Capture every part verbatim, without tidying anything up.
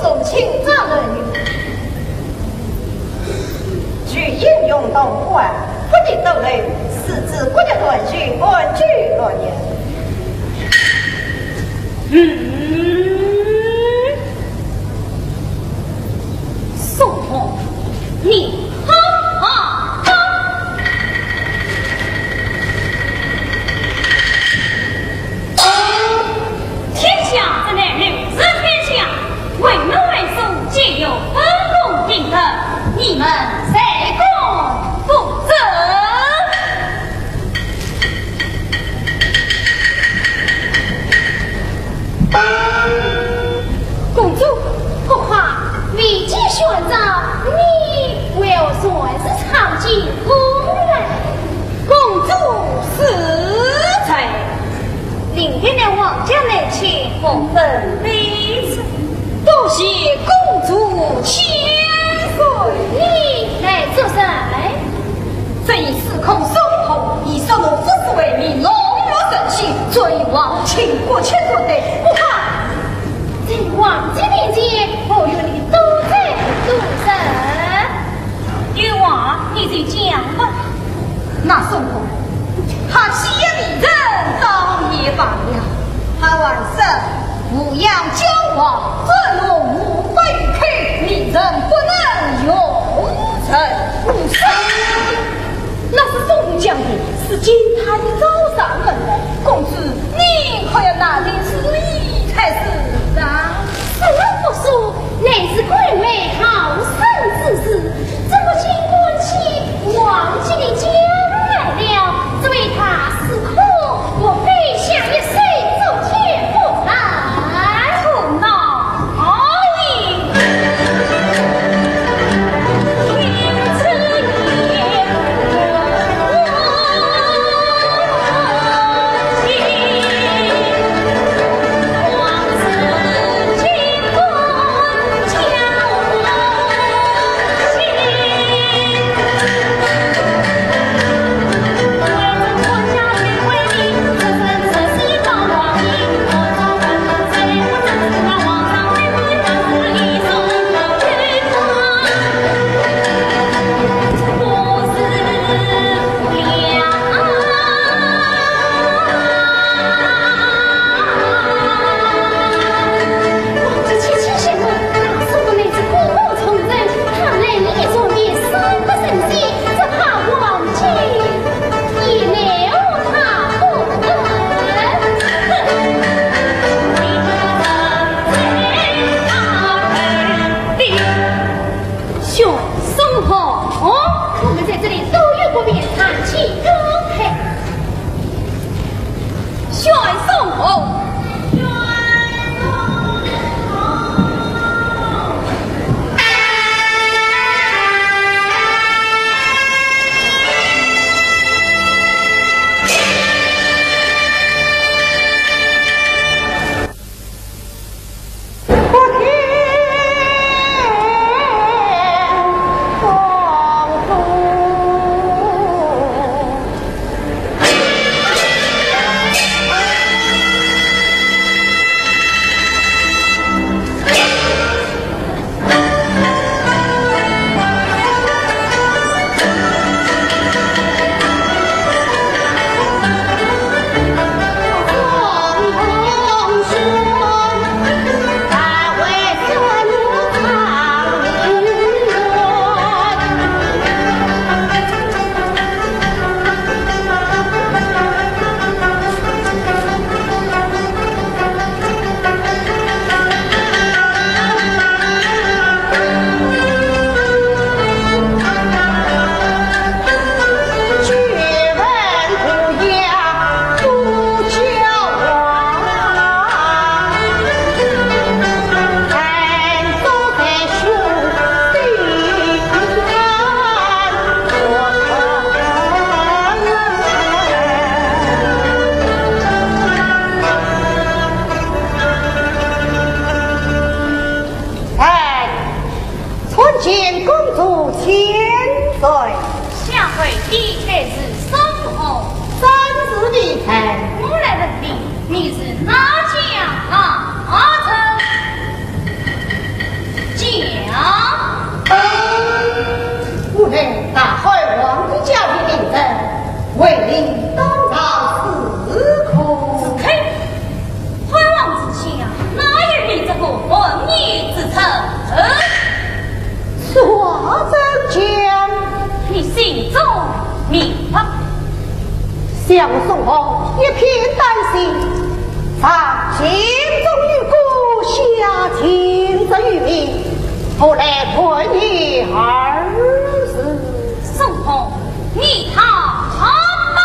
众卿长乐，举英雄当关，不敌都楼，是指国家团结，安居乐业。嗯，宋弘，你好啊！ 天下之内，乃是天下，为门为首，皆有本宫定夺，你们谁敢不争？公主，不怕，未及宣召，你为何擅自闯进宫来？ 公主恕罪。令狐在王家门前，不分彼此，多谢公主千岁。你来作甚？正因司空宋弘，以说我不是为民，冷落人心，所以望卿国清所对，不怕。在王家面前，我与你多嘴多舌。 有话你就讲吧。那宋弘，他欺压民人，倒也罢了，他还说，扶摇教化，尊龙五百余口，民人不能用人无声。那是宋弘讲的，是金台的招上门来。公主，你可要拿定主意才是啊。 死了不说，乃是贵为好生之士，怎么竟敢欺王家的将来了？只为他是可，我非下一手做天不然。可恼也！ 宣宋弘，我们在这里都有不便，长期公开。宣宋弘。哎，参见公主千岁。下跪的却是宋弘。正是微臣。我来问你，你是哪家哪门？讲。我乃大汉皇帝家的令臣，为你当朝刺客。嘿，汉王之下，哪有你这个叛逆之臣？说怎讲？你心中明白。想宋弘一片丹心，上情重于国，下情重于民，何来叛逆二字？宋弘，你太大胆！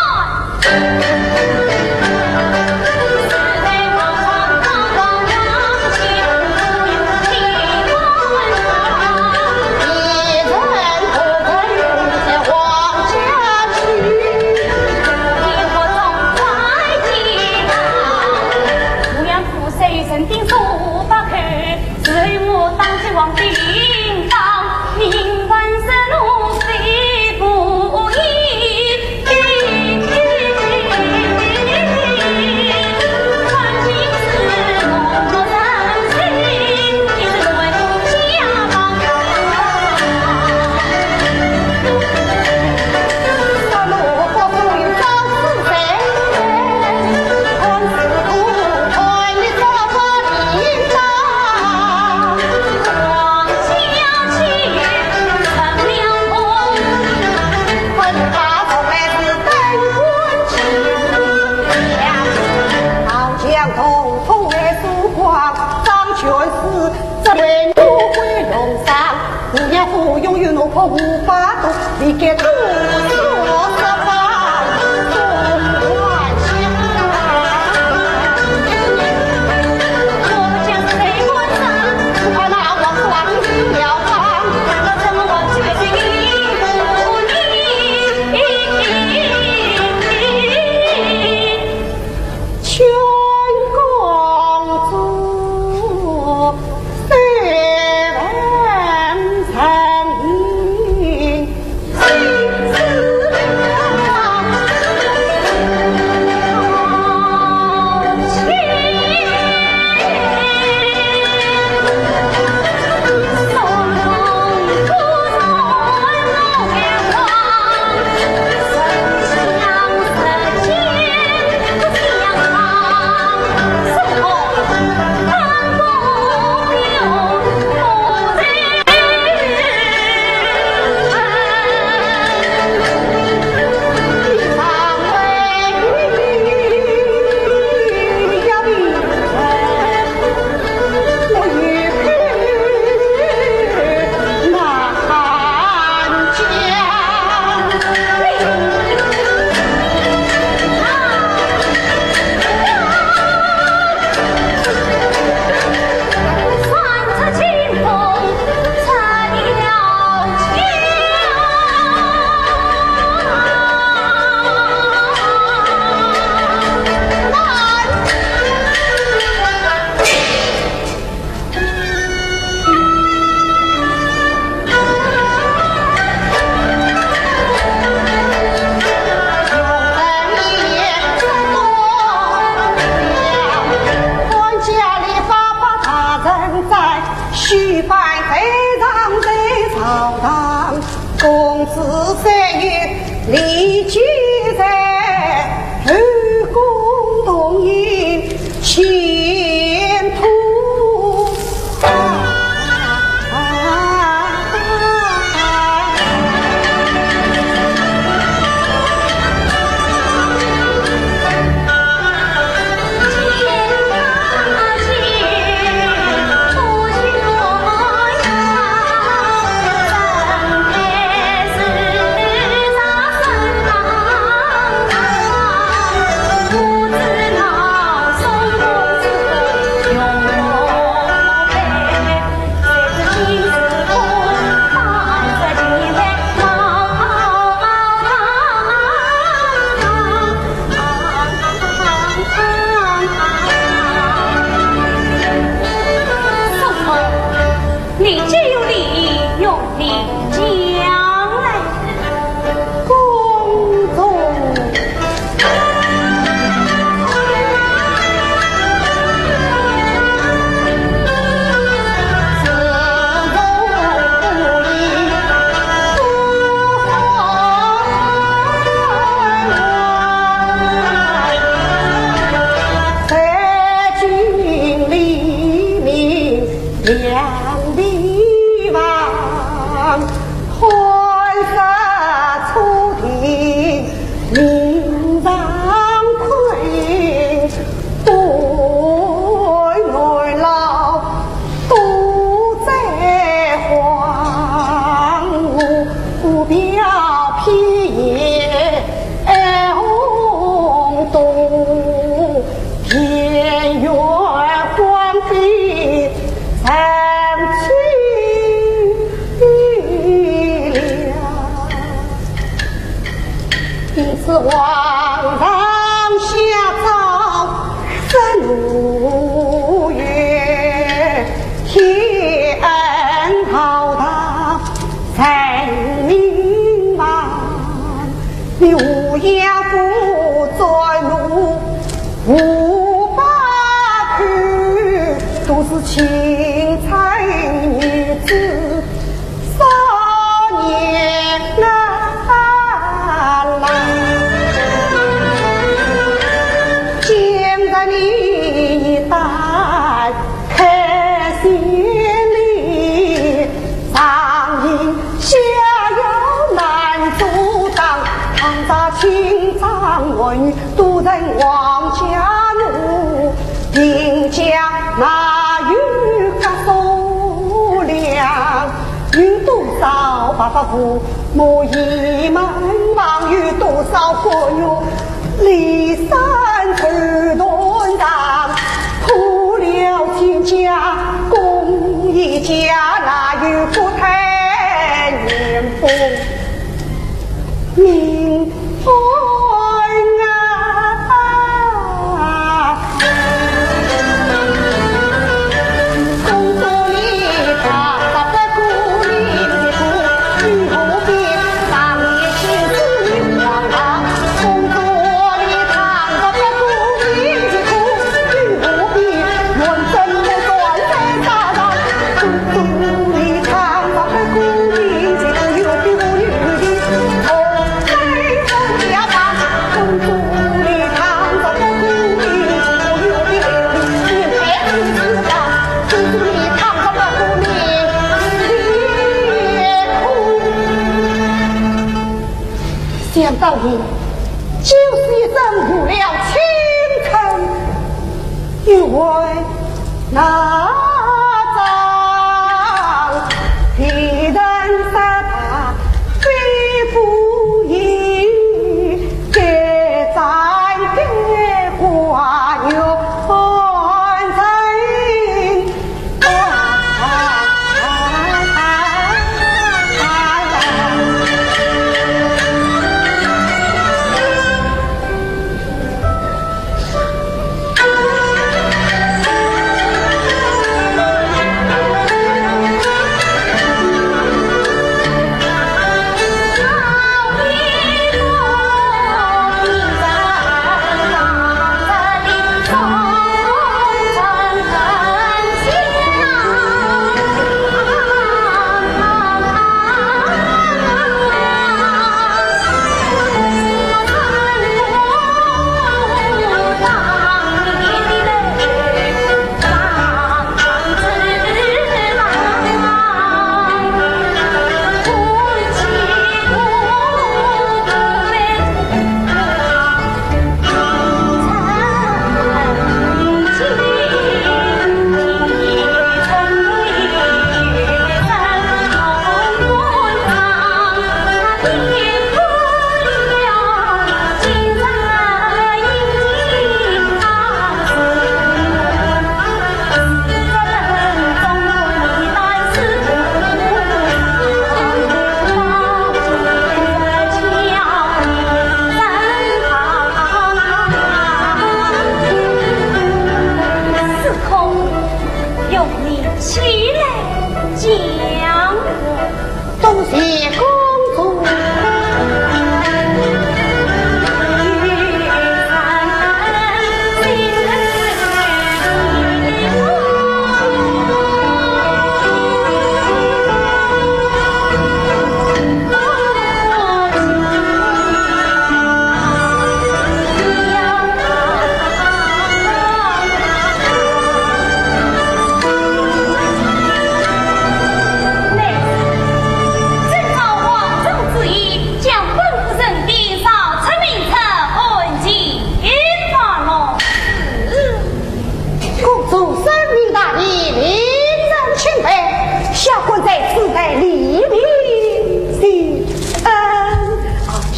飘飘红豆，田园芳菲人去了。 因此皇上下诏，圣母院，天恩浩荡，人民万，你无药不转路，无法去，都是青春日子。 少年啊，今日你已打开心里，上行下药难阻挡，倘若青山儿女 都成王家奴，贫家哪有隔所粮？有多少白发父母倚门望，有多少孤儿离散愁断肠？破了亲家，功一家，哪有国泰民丰？ 想到你，就是一生误了青春，又为哪桩？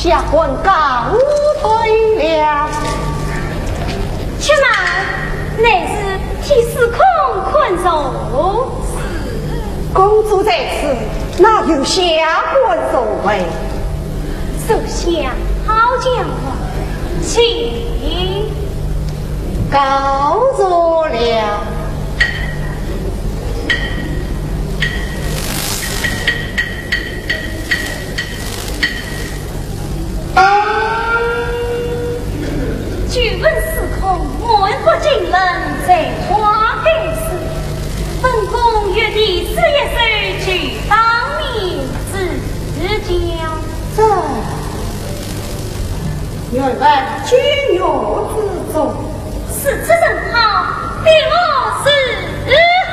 下官告退了。且慢，乃是替司空看座。公主在此，哪有下官座位？属下好讲话，请。告坐了。 久闻司空满腹经纶，才华盖世，本宫欲题诗一首，求当面指教。这，愿闻君乐之中。 如此甚好，待我侍候。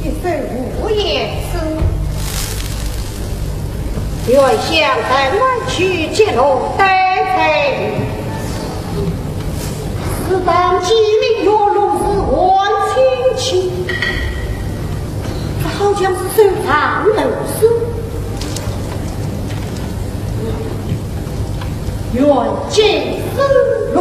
一首无言诗，愿向城门去，结罗带彩云。 是当机灵，月落是还清气，这好像是首藏头诗。愿君思路。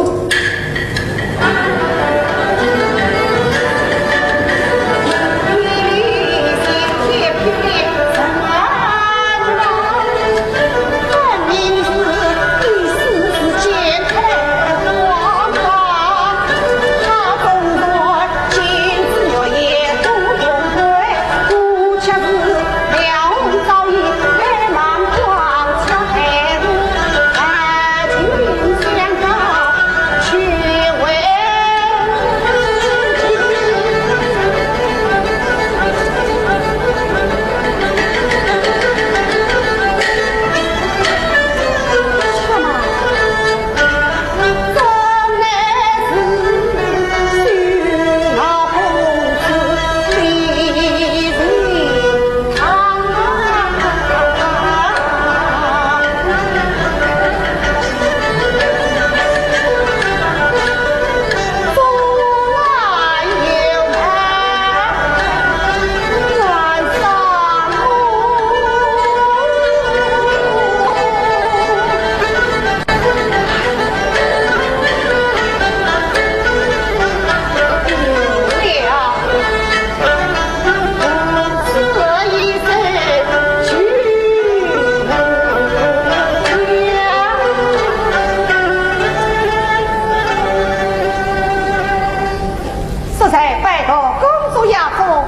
适才拜读公主雅风，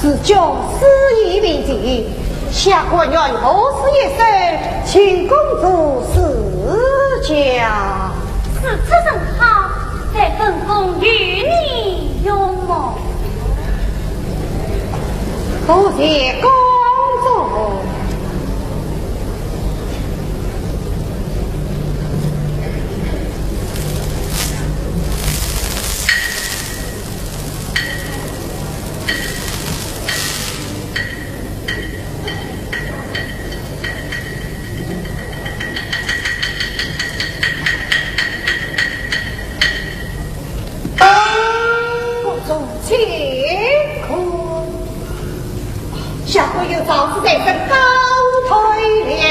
是君诗意未尽，下官愿贺诗一首，请公主赐教。 是，此甚好，待本宫与你用墨。多谢公主。 公主请看。下官有状诗在身，告退了。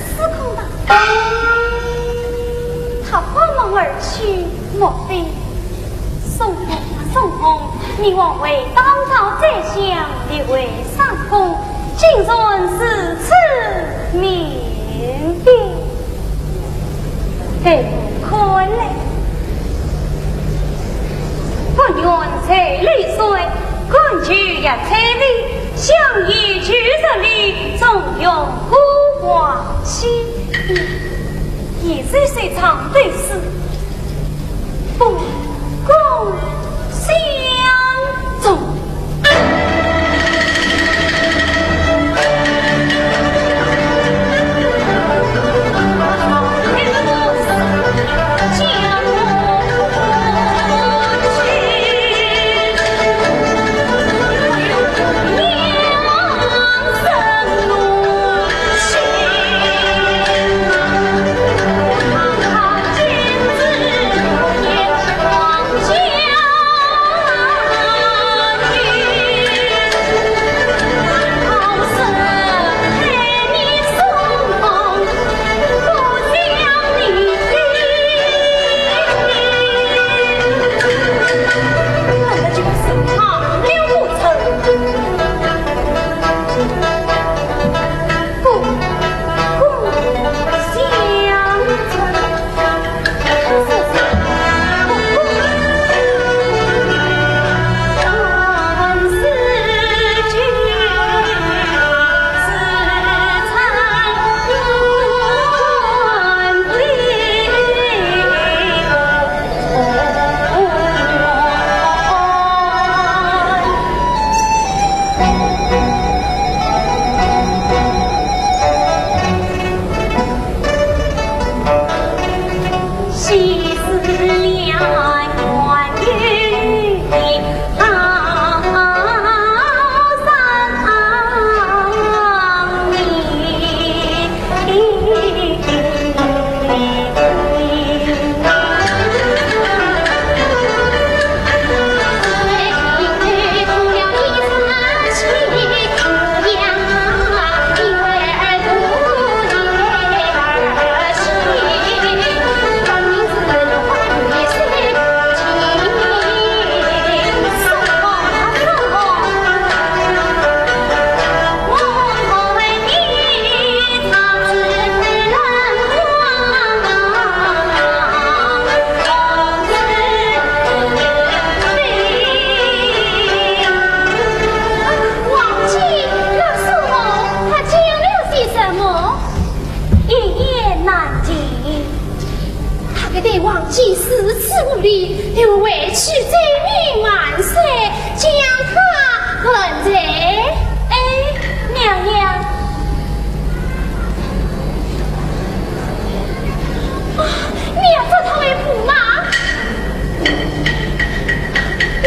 司空大人，他慌忙而去，莫非？宋弘啊，宋弘，你枉为当朝宰相，列位三公，竟然如此面变。在我看来，不愿在里睡，敢求也在里，相依就着里，纵容孤寡妻。唱对诗，不共相中。王姐，那宋弘他讲了些什么？一言难尽。他对王姐如此无礼，你们回去罪名万岁，将他问罪。哎，娘娘。 啊，你要找他为驸马？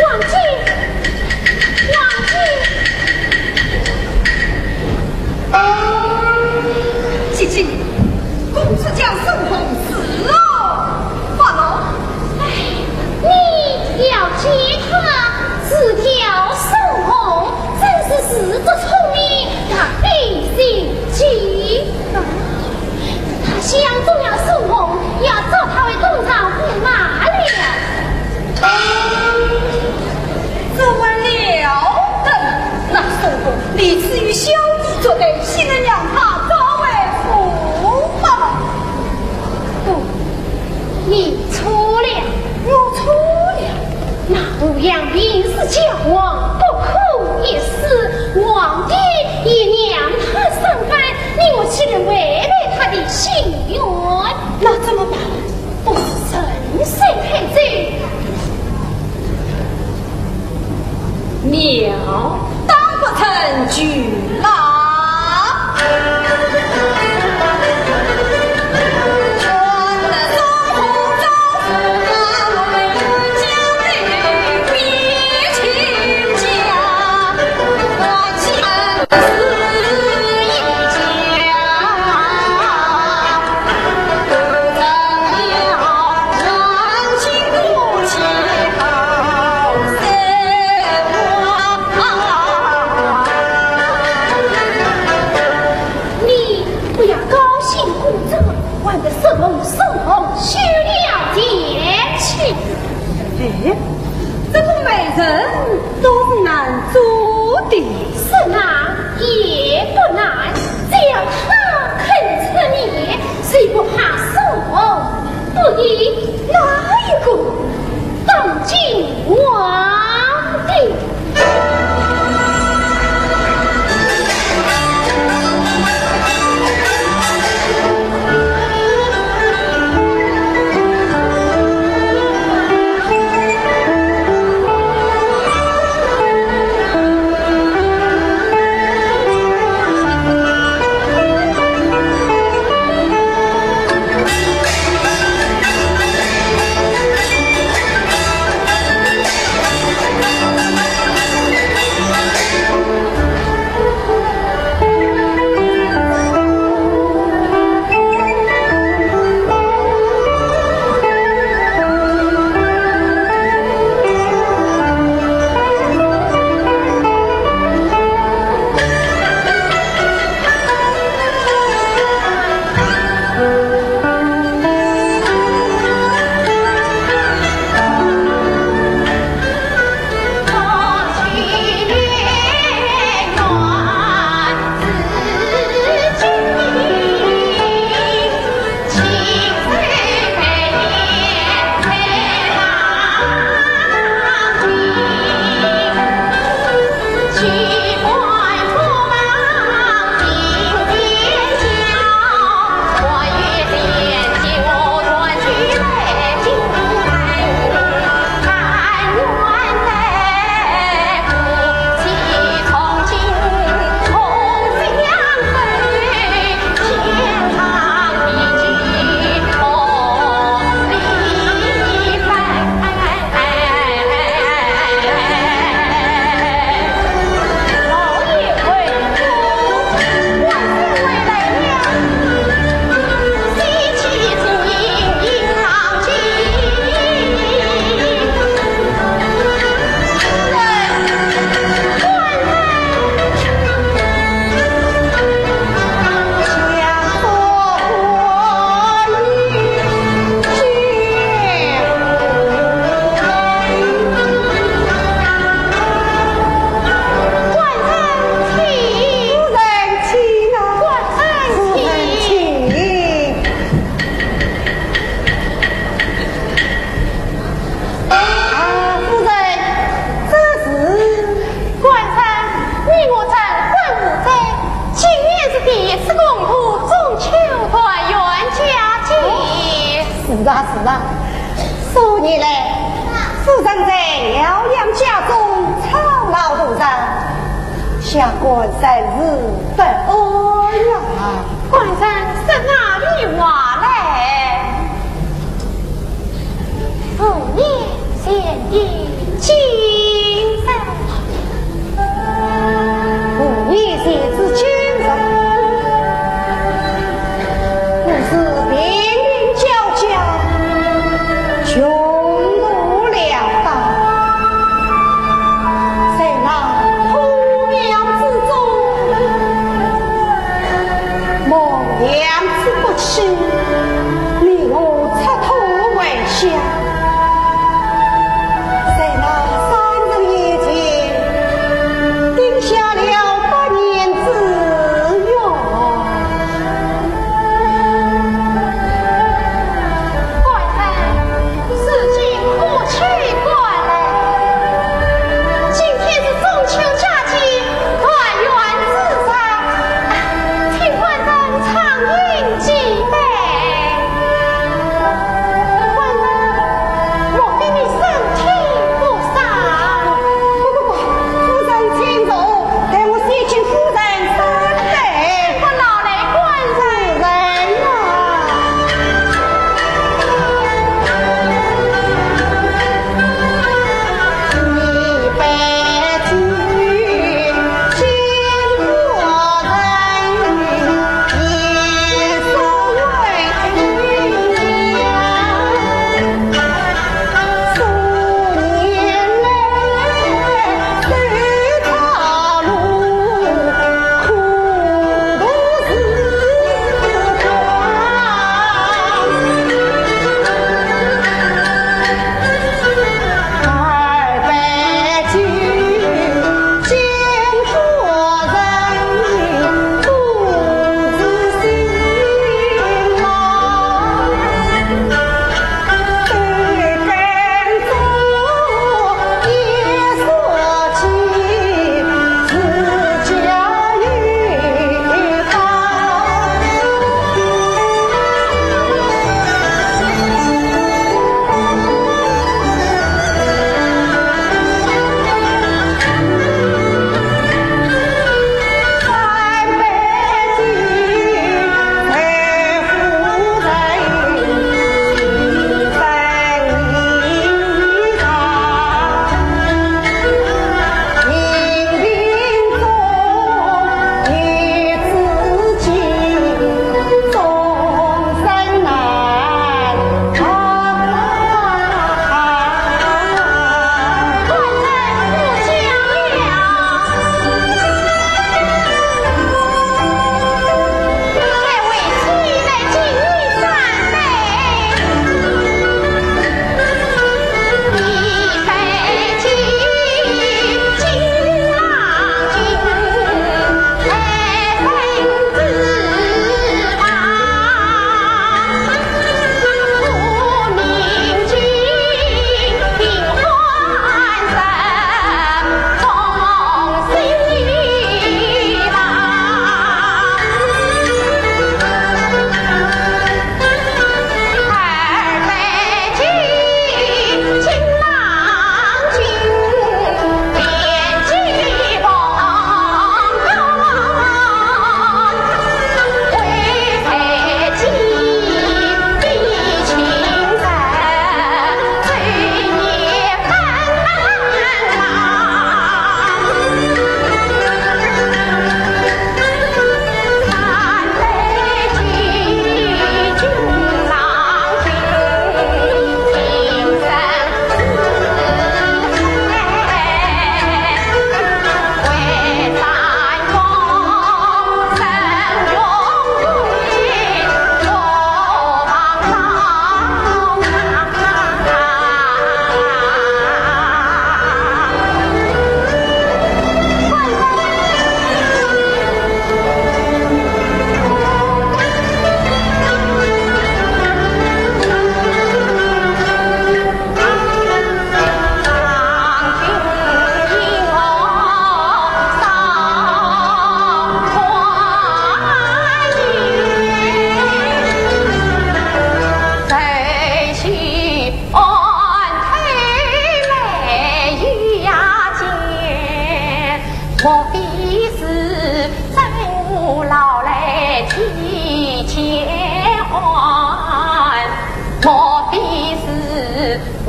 王姐，王姐。哦，姐姐，公子叫宋弘是哦，罢了。哎，你要见他，是叫宋弘，真是自作聪明，他必心急。 他想中了宋弘，要找他为东床驸马了。这还了得？那宋弘立志与小弟作对，岂能让他找为驸马？不，你错了。我错了？ 那湖阳平氏教皇不可一世，皇帝也让他上班，你我岂能违背他的心愿？那怎么办？不是顺水推舟？妙，当不成句啦。你不要高兴鼓噪，还得说动宋弘休了前去。哎，这个媒人倒是难捉的。说难也不难，只要他肯出面，谁不怕宋弘？ 不敌哪一个？当今皇帝。多年来，夫人在疗养家中操劳多时，下官甚是不安啊。官人说哪里话来？五年前的今日，五年前之今日，我是贫民交加，穷途潦倒，在那荒庙之中，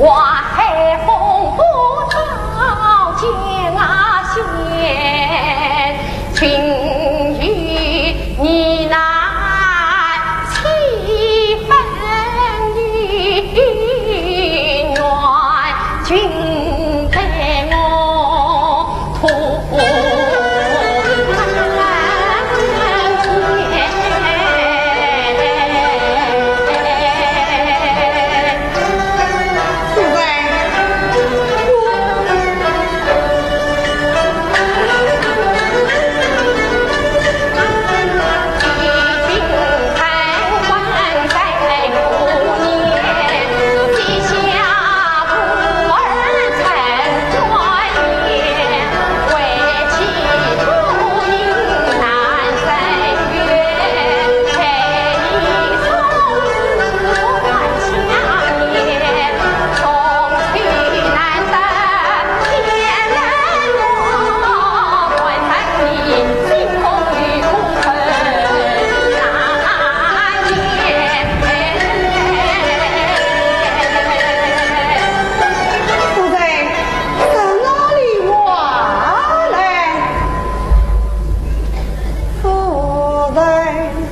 夫人，这哪里话来？夫人啊！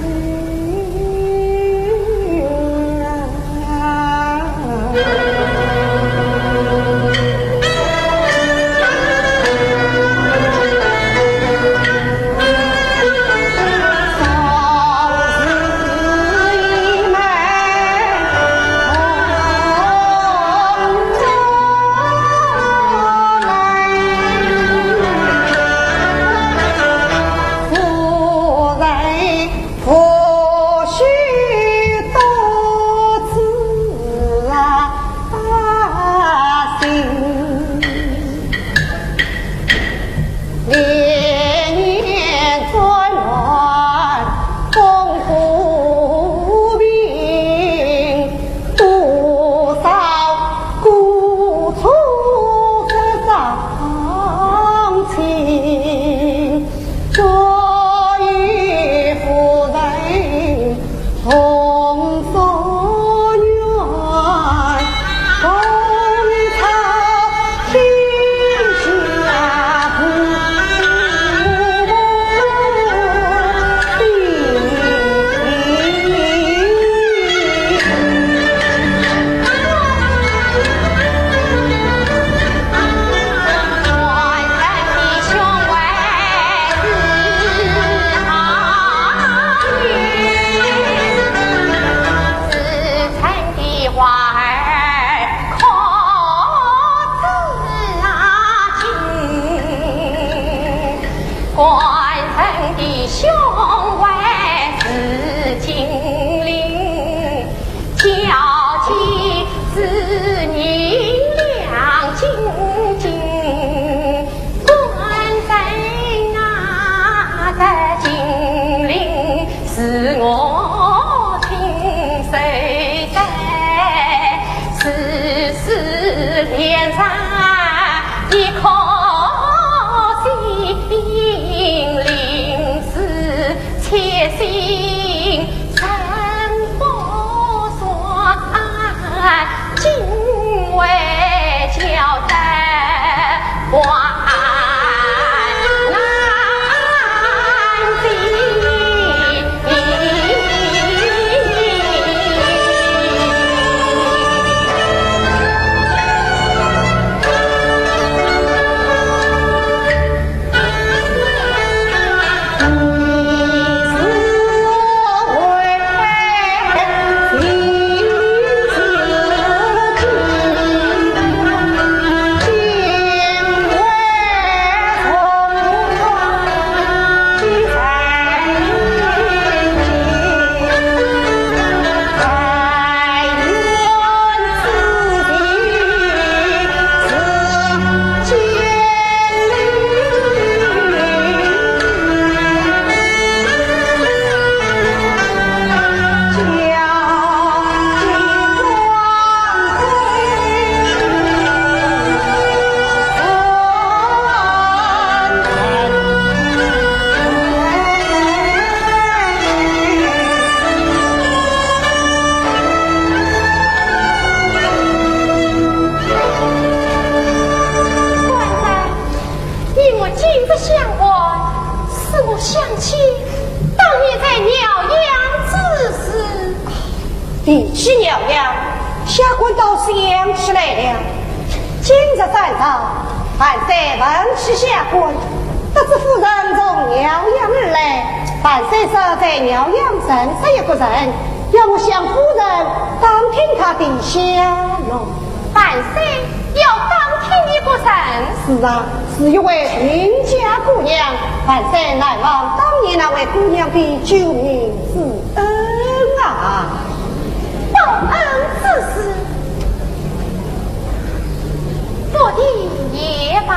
提起鸟样，下官倒想起来了。今日早朝，万岁问起下官，得知夫人从鸟样而来，万岁说在鸟样认识一个人，要我向夫人打听他的下落。万岁要打听一个人？是啊，是一位名家姑娘，万岁难忘当年那位姑娘的救命之 恩啊！报恩之事，不提也罢。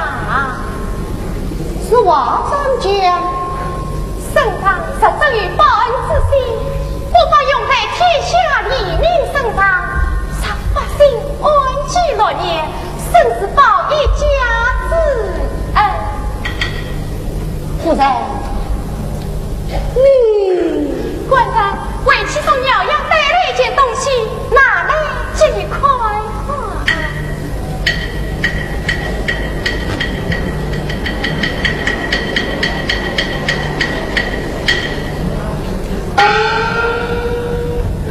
此话怎讲？圣上若真有报恩之心，不妨用在天下黎民身上，让百姓安居乐业， 真是报一家之恩。夫人，你……官人，回去从鸟样带来一件东西，拿来给你看看。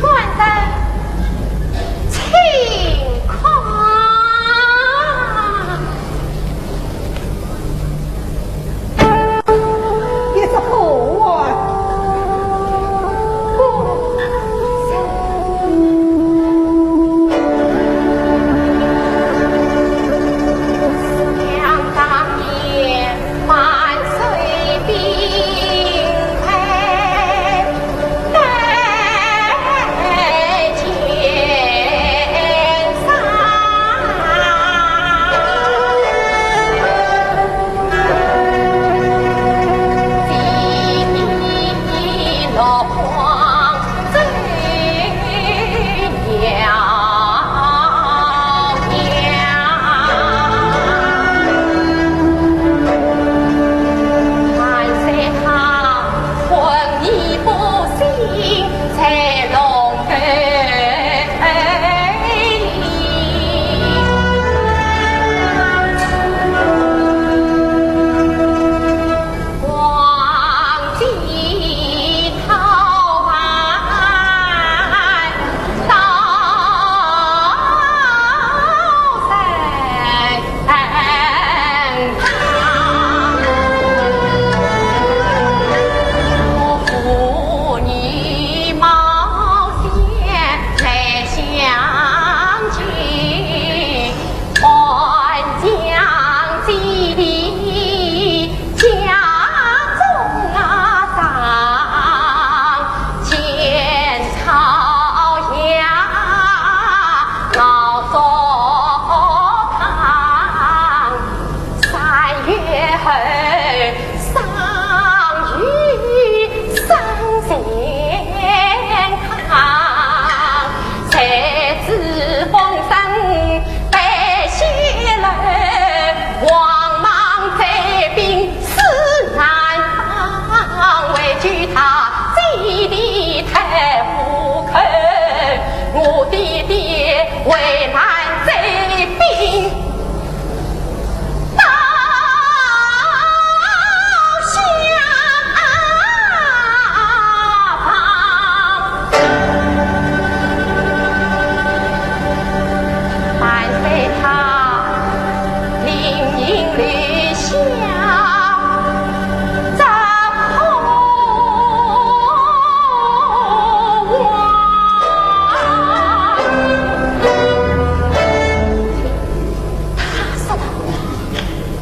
官人， 请看。一只狗啊！想当年，万岁兵败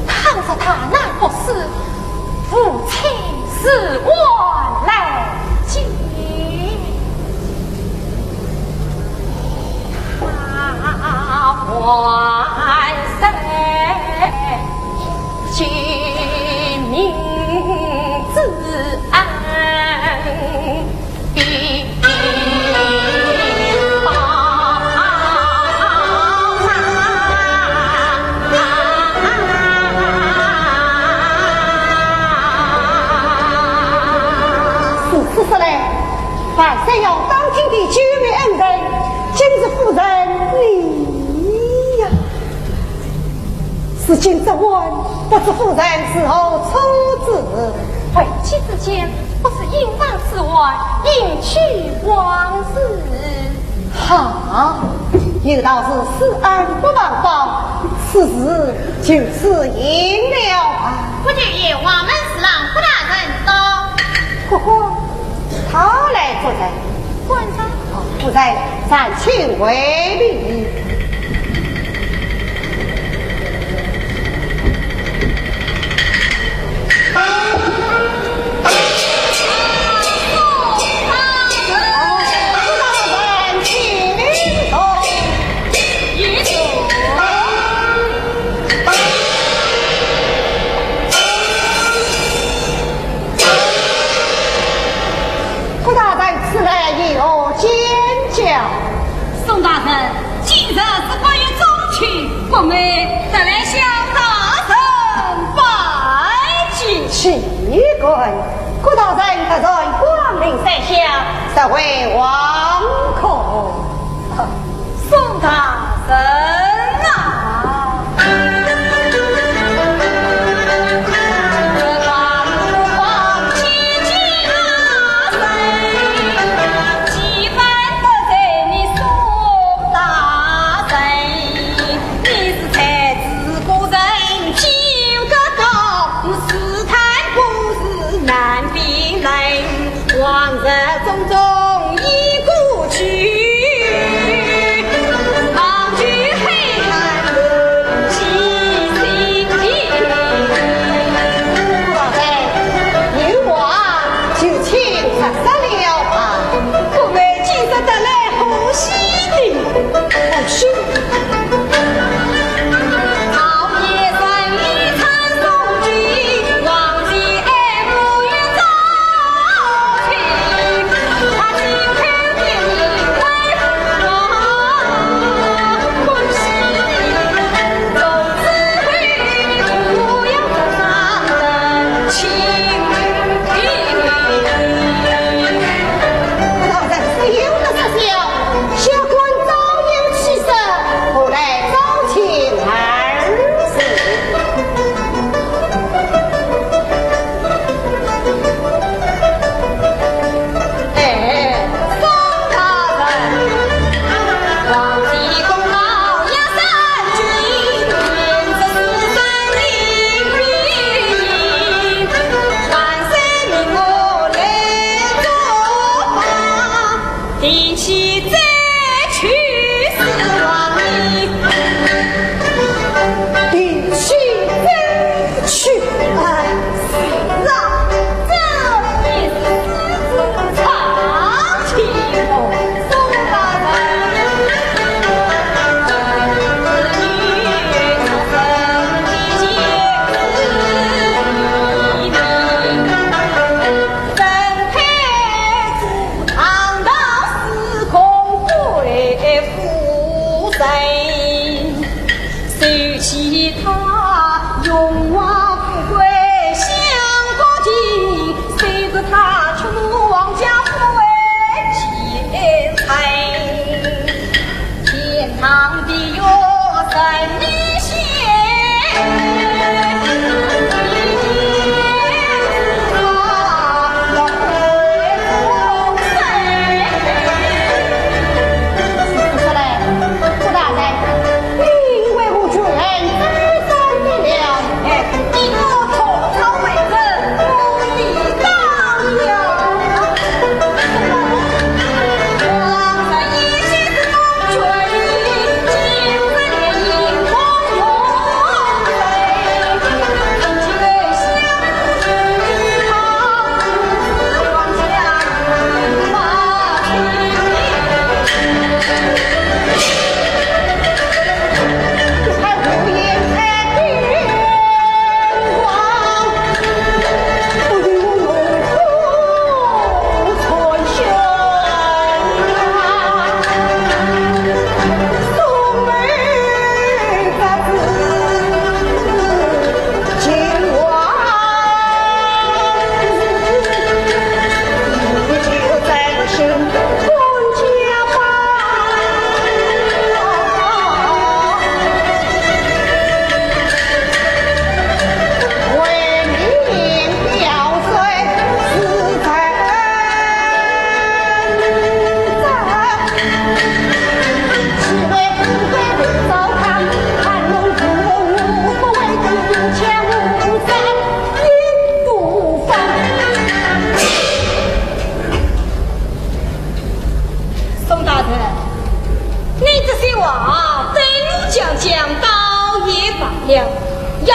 倘若他难不死，父亲是万难见。啊，万岁，救命之恩。 如此说来，万岁要当听的救命恩人，竟是夫人你呀。 如今这晚，不知夫人是何处住？回去之前，不是饮上此碗，饮去往事。啊，有道是施恩不忘报，此事就此应了吧。不久夜，黄门侍郎郭大人到。呵呵，他来作甚？官人。哦，夫人，暂请回避。 郭大人，此来有何见教？宋大人，今日是国舅中秋，国妹特来向大人拜见。岂敢，郭大人特在光临山下，实为惶恐。 宋大人啊！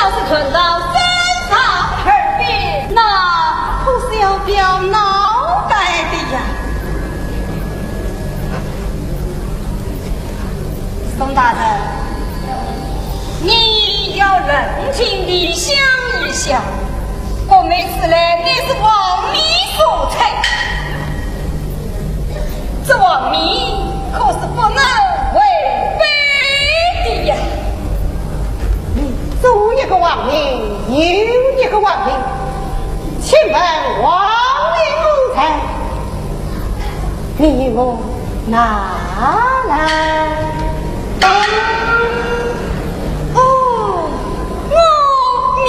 要是传到三朝耳边，那可是要表脑袋的呀。宋大人，你要冷静地想一想，我每次来乃是望你所赐，这望你可是不能违背的呀。 你左一个望你，右一个望你，请问望你何在？你与我拿来。哦，我明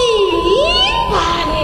白了。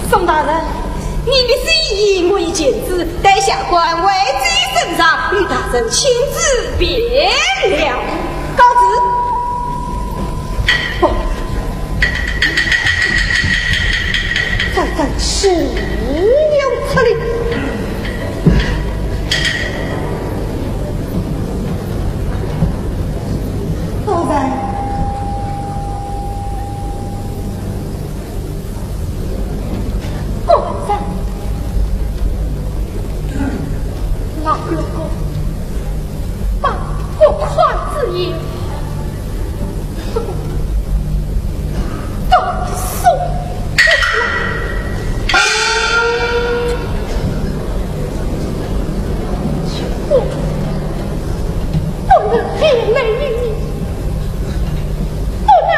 宋大人，你的心意我已全知，待下官回奏圣上，与大人亲自便了。告辞。 不，这真是有出力。夫人，果然，老哥哥，把不快之言 不能连累于你，不能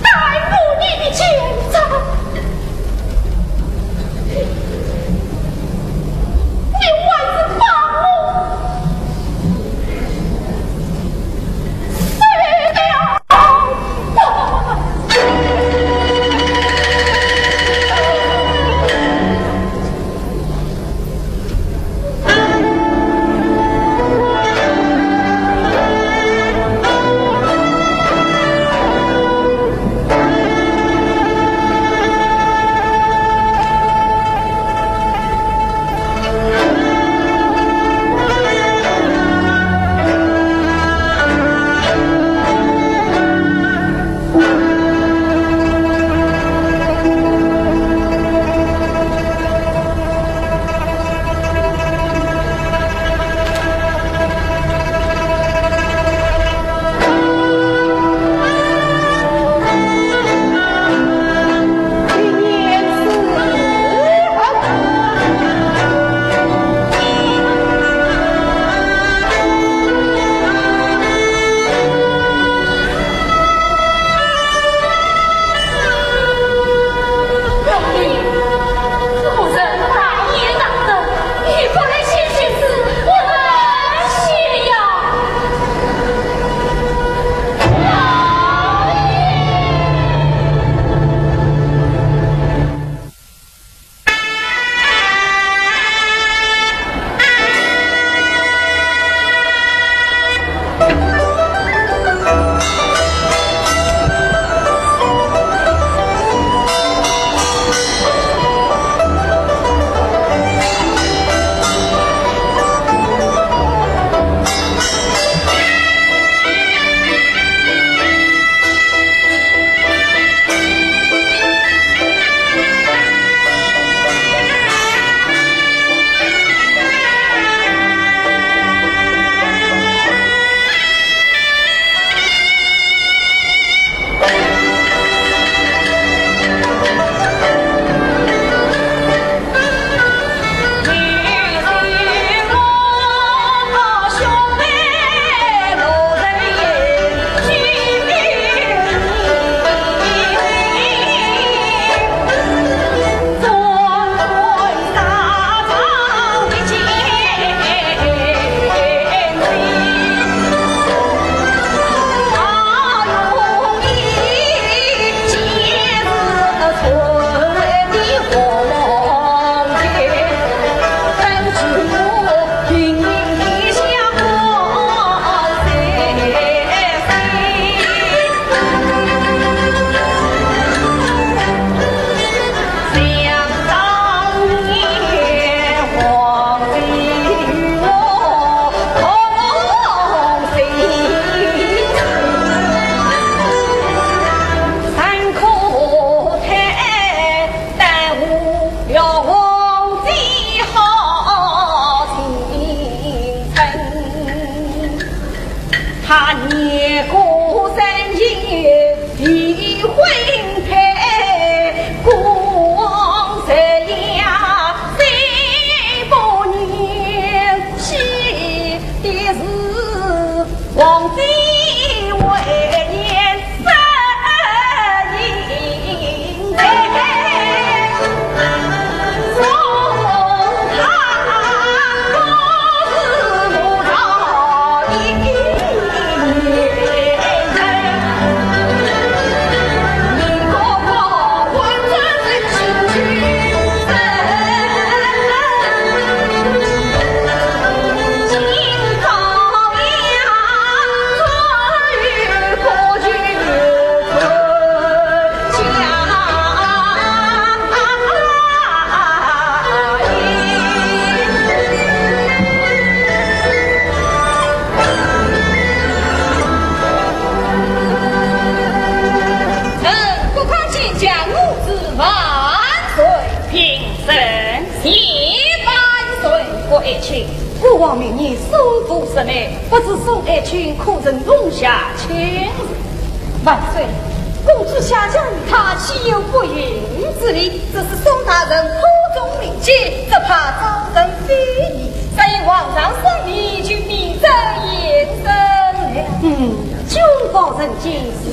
耽误你的前程。 你还是把我休了吧。臣不抗拒，将我之万岁。平身。谢万岁。郭爱卿，孤王明日收复失地，不知宋爱卿可曾动下心事？万岁，公主下嫁于他，岂有不允之理？只是宋大人口中名计，只怕遭人非议。所以皇上圣明，就名正言顺了。嗯，君王人间，事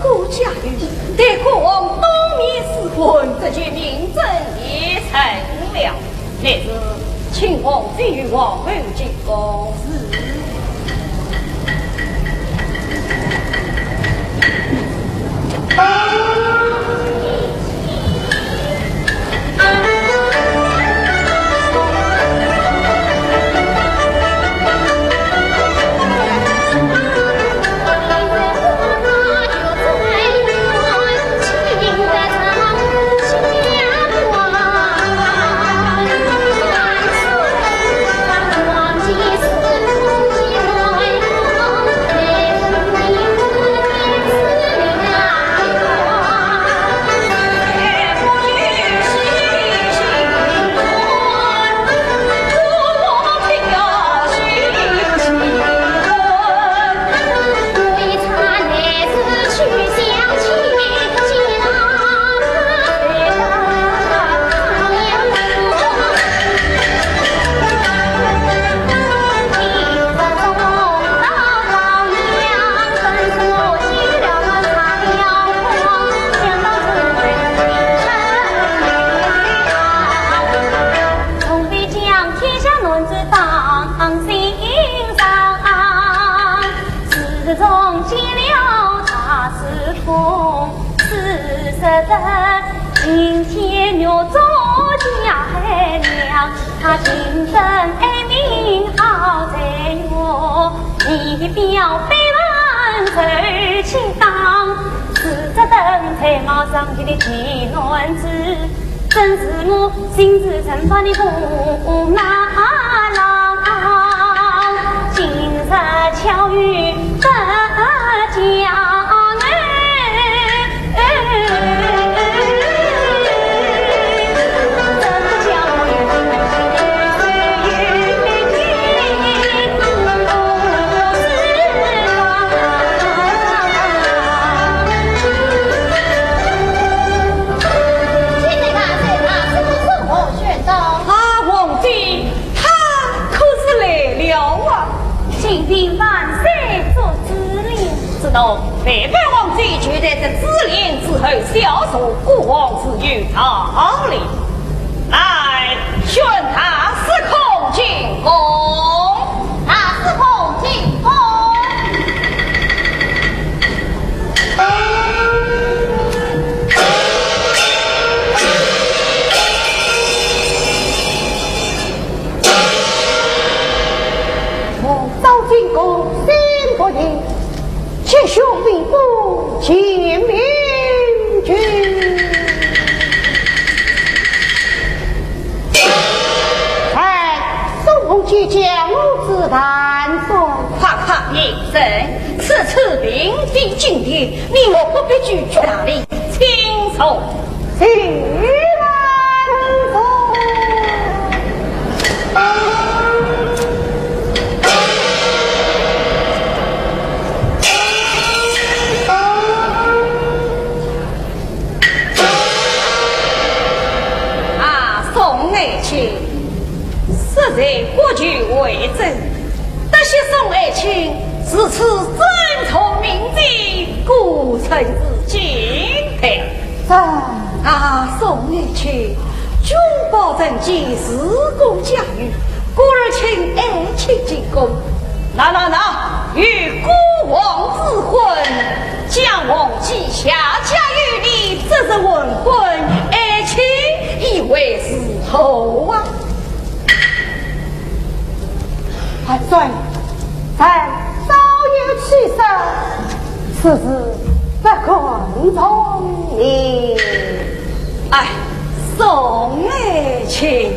国家有，待孤王当面施婚，这就名正言顺了。乃是请皇帝与皇后进宫。是。啊，皇帝，他可是来了啊！请命万岁做主了。是喏，陪伴皇帝就在这紫禁之后，小坐孤王自有道理。来，宣大司空进宫。大司空进宫。 我早进宫，心不宁，急需命官前明君。哎，宋弘楫将我之万岁。快快平身，此处并非禁地，你我不必拘拘大礼，请坐。谢万岁。如此尊崇名节，故称是敬佩。啊，宋爱卿，君报臣见是公家女，故而请爱卿进宫。那那那，与孤王赐婚，将王膝下嫁与你，这是完婚，爱卿意为如何啊？ 万岁，臣早有启示，此事不敢从命。哎，宋爱卿。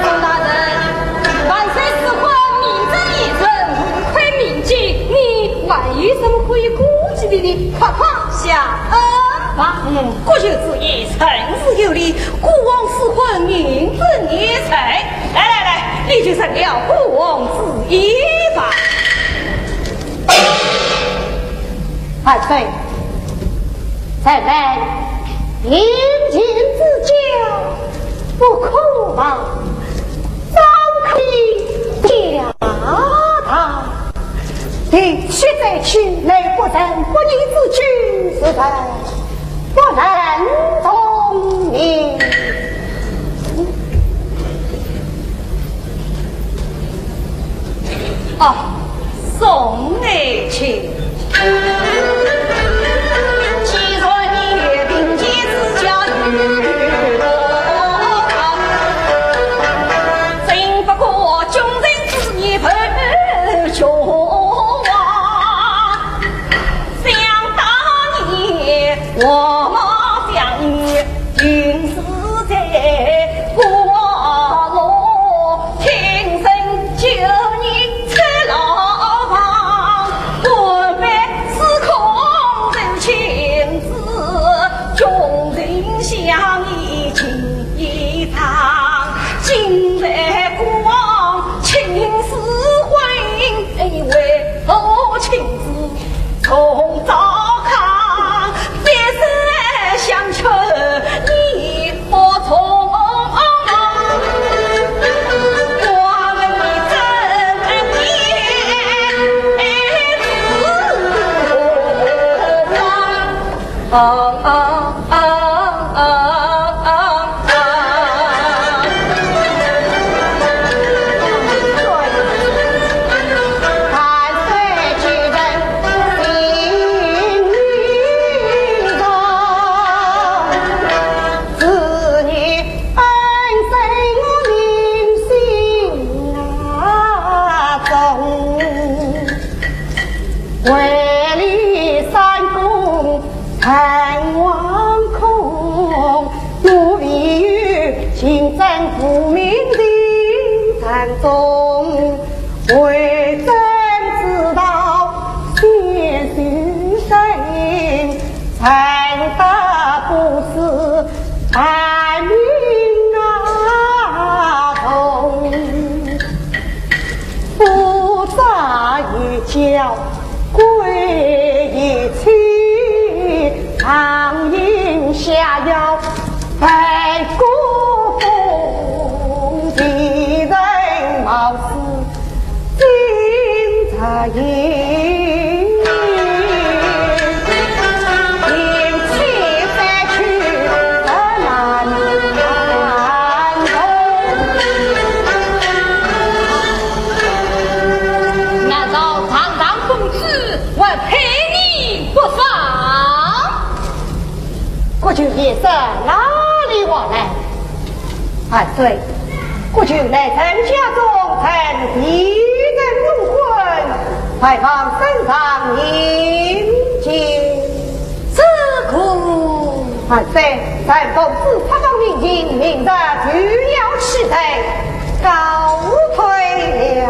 宋大人，万岁赐婚，名正言顺，无愧名节，你还有什么可以顾忌的呢？快快谢恩吧。嗯，国舅之言， 甚是有理，孤王赐婚，名正言顺。来来来，你就成了孤王之意吧。万岁，臣们姻亲之交，不可忘，早可以嫁道。 第七再娶，乃不仁不义之举，实在不能从命。哦，宋爱卿。 难道堂上公子还配你不成？ 国舅言色哪里话来？万岁，国舅乃臣家中第一人重婚，还望圣上明鉴。这个……万岁，臣奉旨发放聘金，明日就要启程，告退了。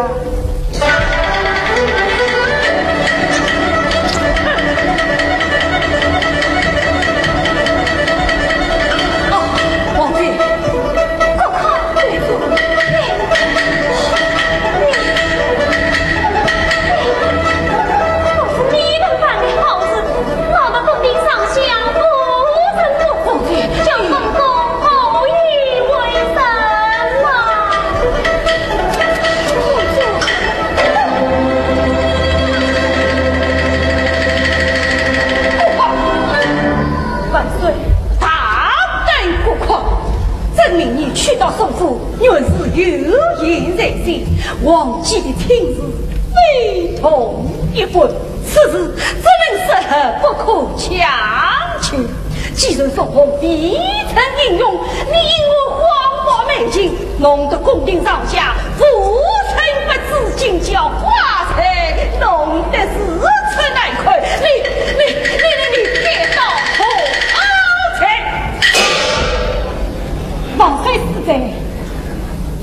皇姐的亲事非同一般，此事只能说不可强求。既然宋弘未曾应允，你因我谎报内情，弄得宫廷上下无人不知，今叫花财弄得如此难看，你你你你你该当何罪？王妃死罪，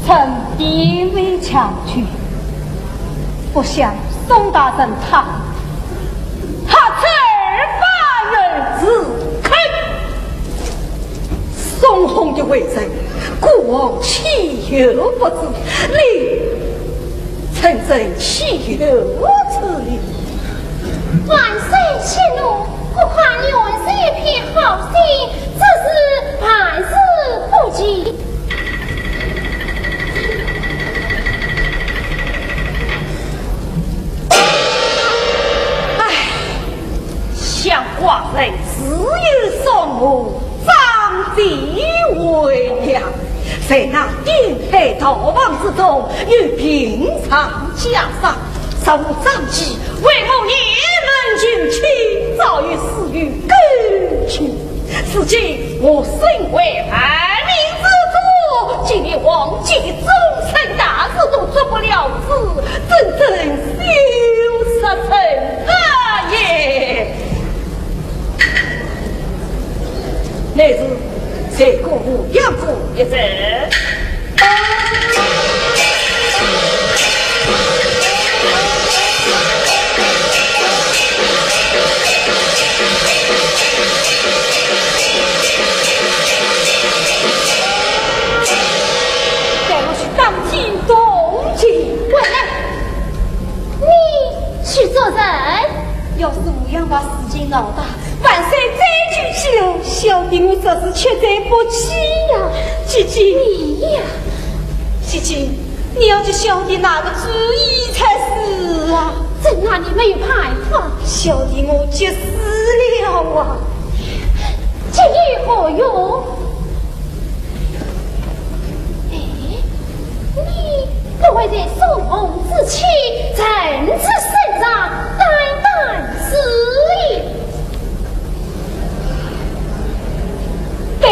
臣并未强求，不想宋大人他，他自发而自肯。宋弘的为人，孤王岂有不知？你，臣真岂有此理？万岁息怒，我看你还是一片好心，这事办事不急。 唉，想寡人自幼受我长子为养，在那颠沛逃亡之中，又病上加伤，受伤之 为母你们求情，早已死于狗群。如今我身为万民之主，今连皇姐的终身大事都做不了主，真正羞煞人啊也！乃是谁过我养过一人。 带我去当庭动刑。滚来！你去做甚？要是吴阳把事情闹大，万岁再举起来，小弟我这是吃罪不起呀。姐姐，你呀，姐姐，你要替小弟拿个主意才是啊。这拿你没有办法。小弟我急死了啊。急有何用？ 哎，你不会在宋弘之妻陈氏身上担当私意？对，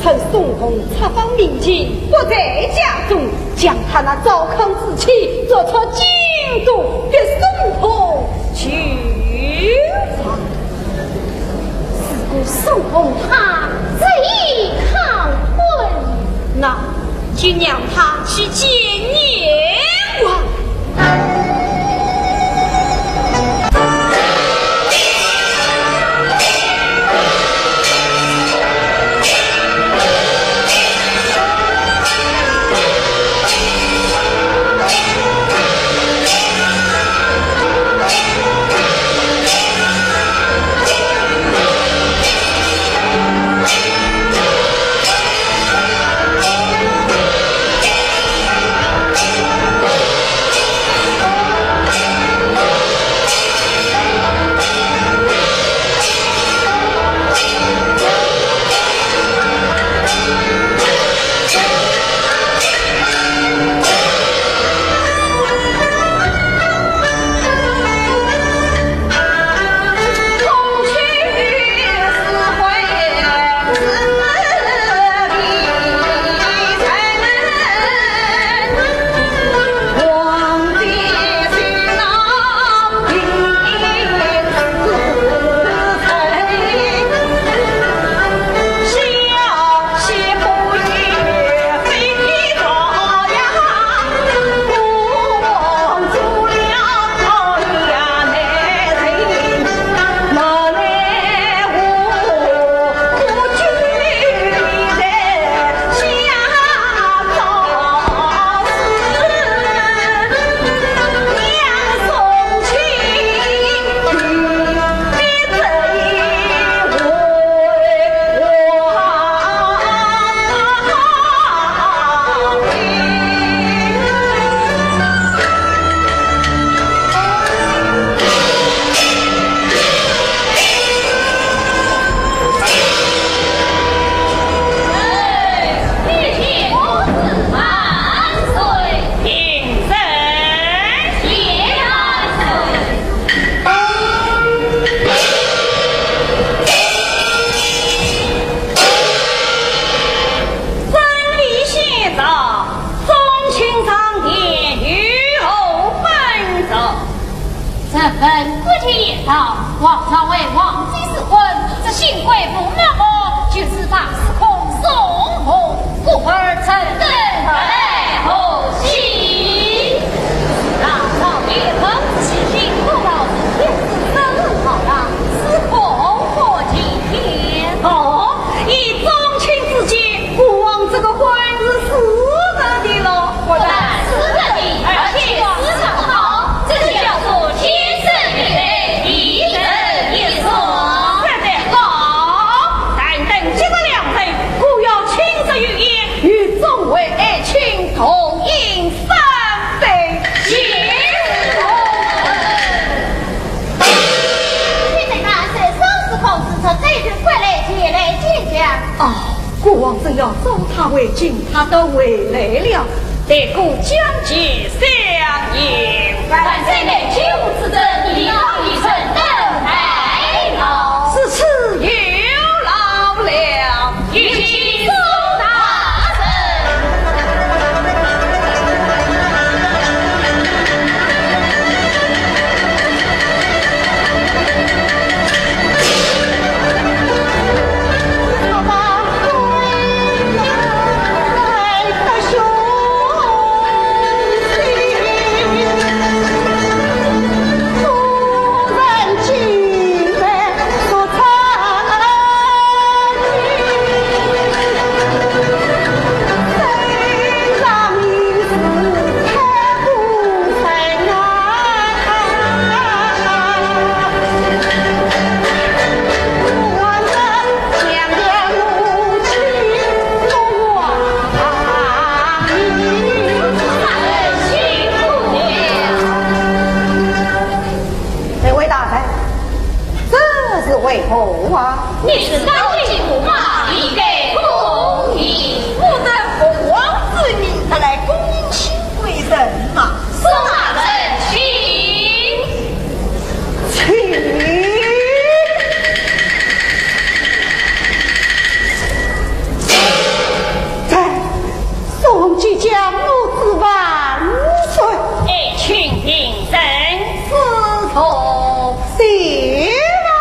趁宋弘出访面前不在家中，将他那糟糠之妻捉出京都，逼宋弘就范。 如果宋弘他执意抗婚，那就让他去见阎王。臣闻国体言道，皇上为皇帝赐婚，这新贵妇那么就是大司空宋弘，故而臣等特来贺喜。老少皆宜，新婚老子天子生日好呀，司空贺齐天。哦，以宗亲之见， 国王这个婚是私人的咯。不但私人的，而且私人好，这就叫做天生一对，地生一双。对不对？好，但等结了两人，故要亲热御宴，与众位爱卿同饮三杯。谢皇恩。现在那是宋司空使臣带着国来前来见驾。哦， 国王正要召他回京，他倒回来了。待孤将见相迎。万岁乃救父之恩，理当以臣等代劳。如此有劳了。有请宋大人。 这位大人，这是为何啊？你是当今驸马，理该恭迎。不得奉皇之命，特来恭迎新贵人马。 送大人请。请。在，宋即将母子万岁。爱卿平身。侍从谢万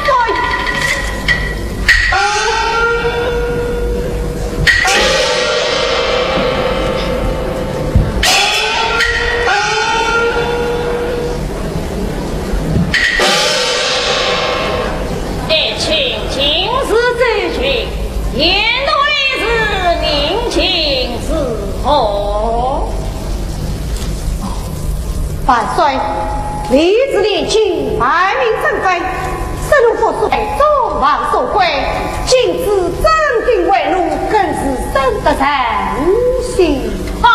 岁。 爱卿请自奏，言奴的事，民情如何？ 万岁，李治年轻，万民争非，色奴不是被众望所归，今之争鼎为奴，更是深得人心。好。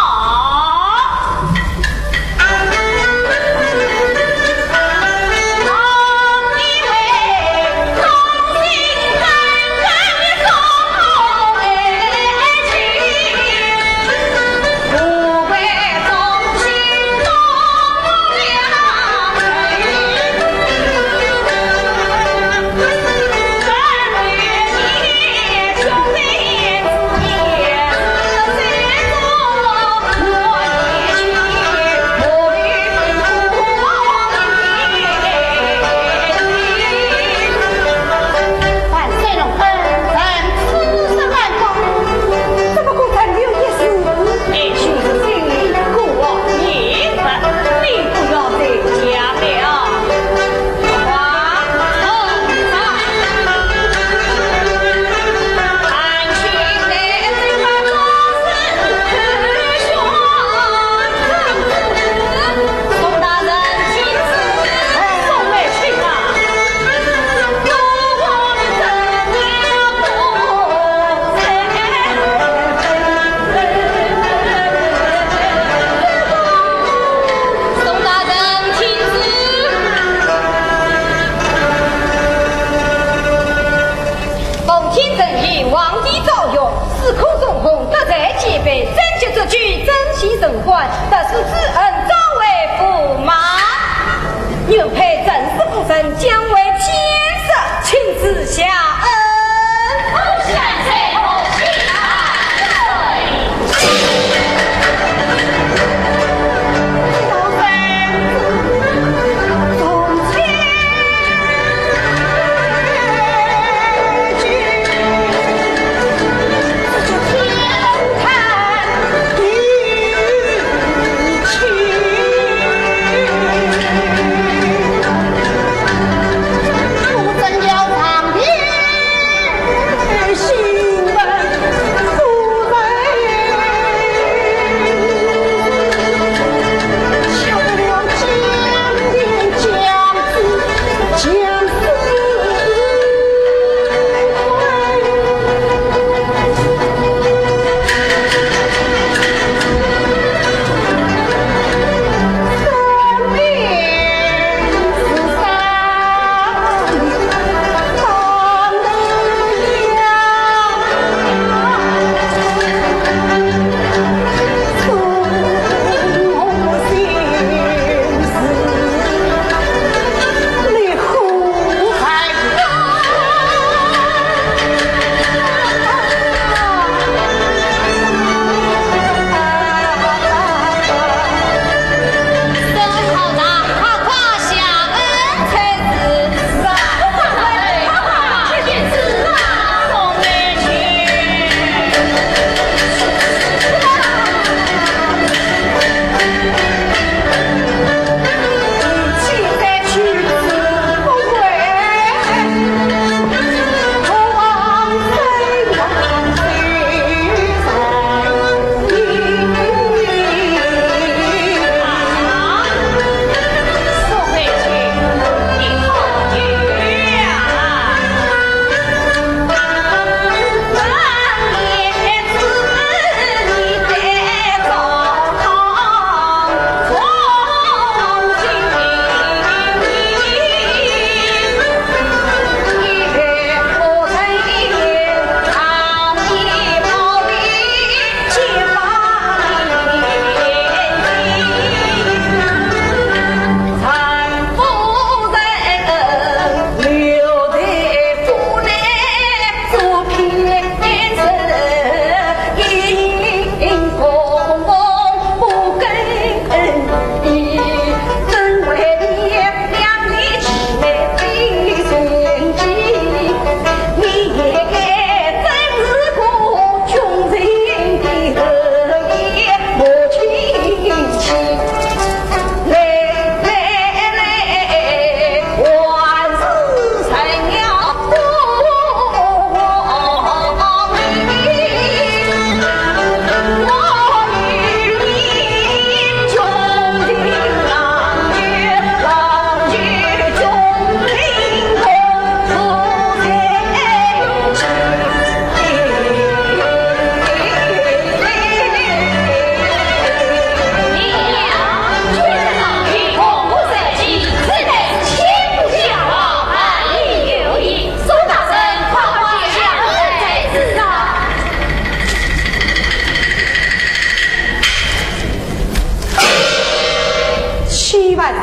奉天承运，皇帝诏曰：司空宋弘德才兼备，贞洁之举，珍惜人欢，特殊之恩，招为驸马。原配正室夫人，将为天子，请赐下恩。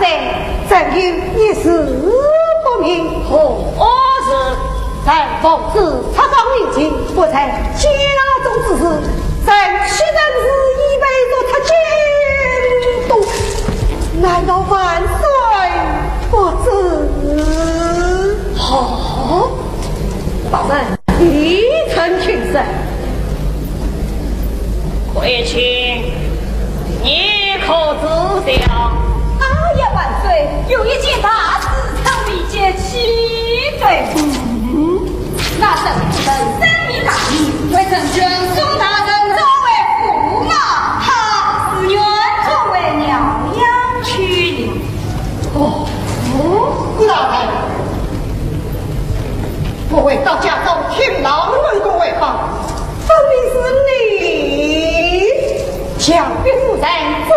对，曾有一事不明。何事？在奉旨出访临近，不在家中之时，曾欺人时已被逐出京都，难道万岁不知？哦，大人，你曾听说？ 贵卿，你可知晓？哎呀，万岁，有一件大事，臣未及其罪。嗯，那是臣深明大义，为臣劝宋大人转回驸马，他自愿转回饶阳去了。哦，哦，顾大人，我回到家中，听郎问过回报， 分明是你强逼夫人转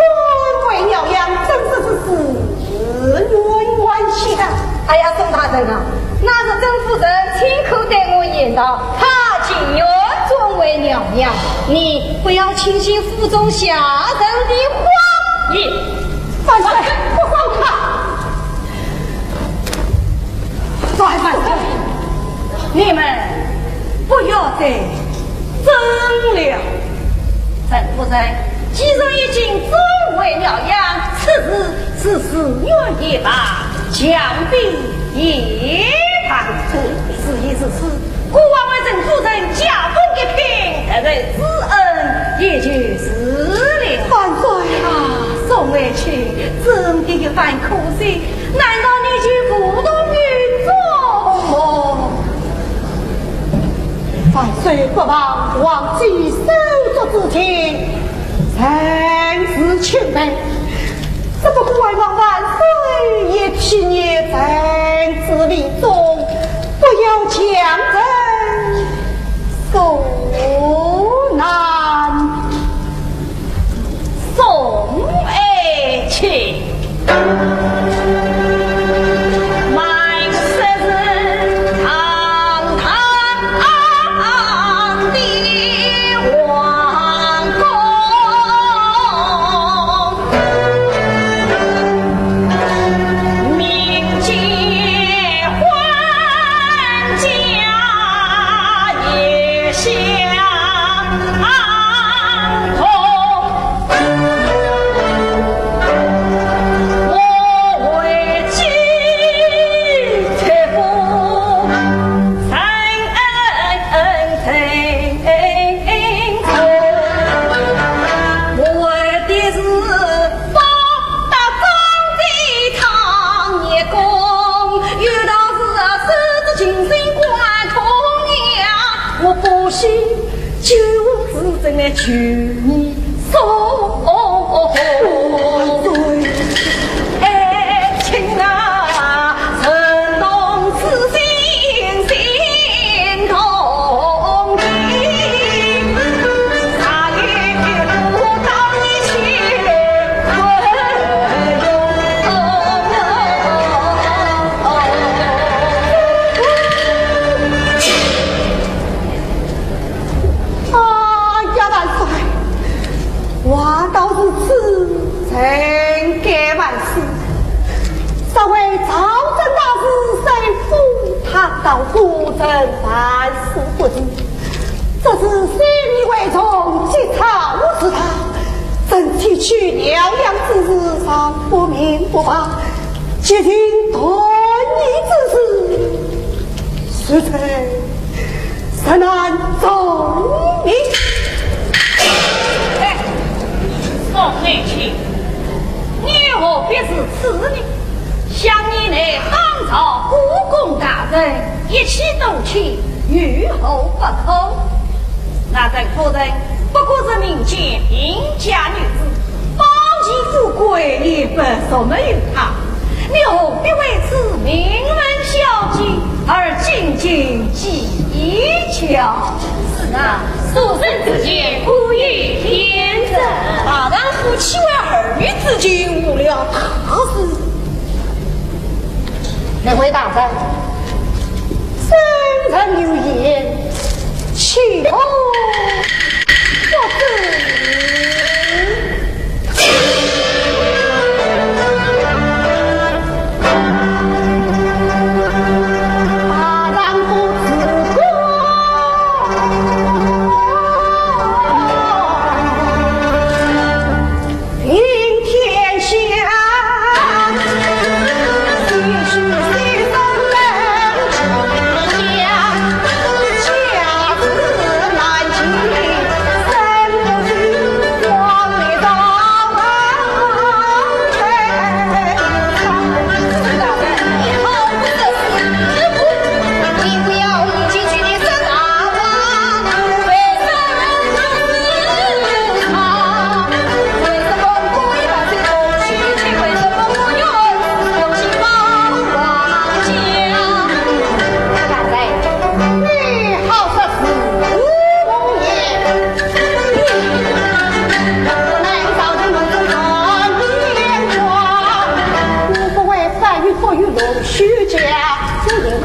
回饶阳，真是自自愿欢喜的。哎呀，宋大人啊，那是甄夫人亲口对我言道，她情愿转回饶阳，你不要轻信府中下人的谎言。万岁，不放他！万岁，你们不要再 争了。甄夫人既然已经转回饶阳，此事是自愿也罢，强逼也罢。事已至此，孤王为甄夫人加封一品，特受至恩，也就是了。万岁啊！宋爱卿，真的一番苦心， 难道你就无动于衷？万岁不忘皇帝手足之情，臣是钦佩，只不过还望万岁也体恤臣之苦衷，不要强人所难。 宋爱卿，满室是堂堂的皇宫，民间欢 家也相同。我为妻才不曾曾曾，我为的是 方大当的唐月宫，有道是啊，手执金星观同呀，我不信，就是真的求你送。哎，请啊，承蒙此心心同情。 啊呀，万岁！话到如此，臣该万死。身为朝政大事，谁负他到孤臣万死不辞。 这次先礼未从，急操之大，朕前去辽阳之事，尚不明不白，急行断义之事，实在实难从命。哎，宋爱卿，你何必如此呢？想你乃当朝国公大人，一气动气， 有何不可？那甄夫人不过是民间贫家女子，保其富贵也不足没有她，你何必为此名门小姐而斤斤计较？是啊，所生之间，可以天真。大丈夫岂为儿女之间误了大事？ 那位大人，圣人有言，岂可不知？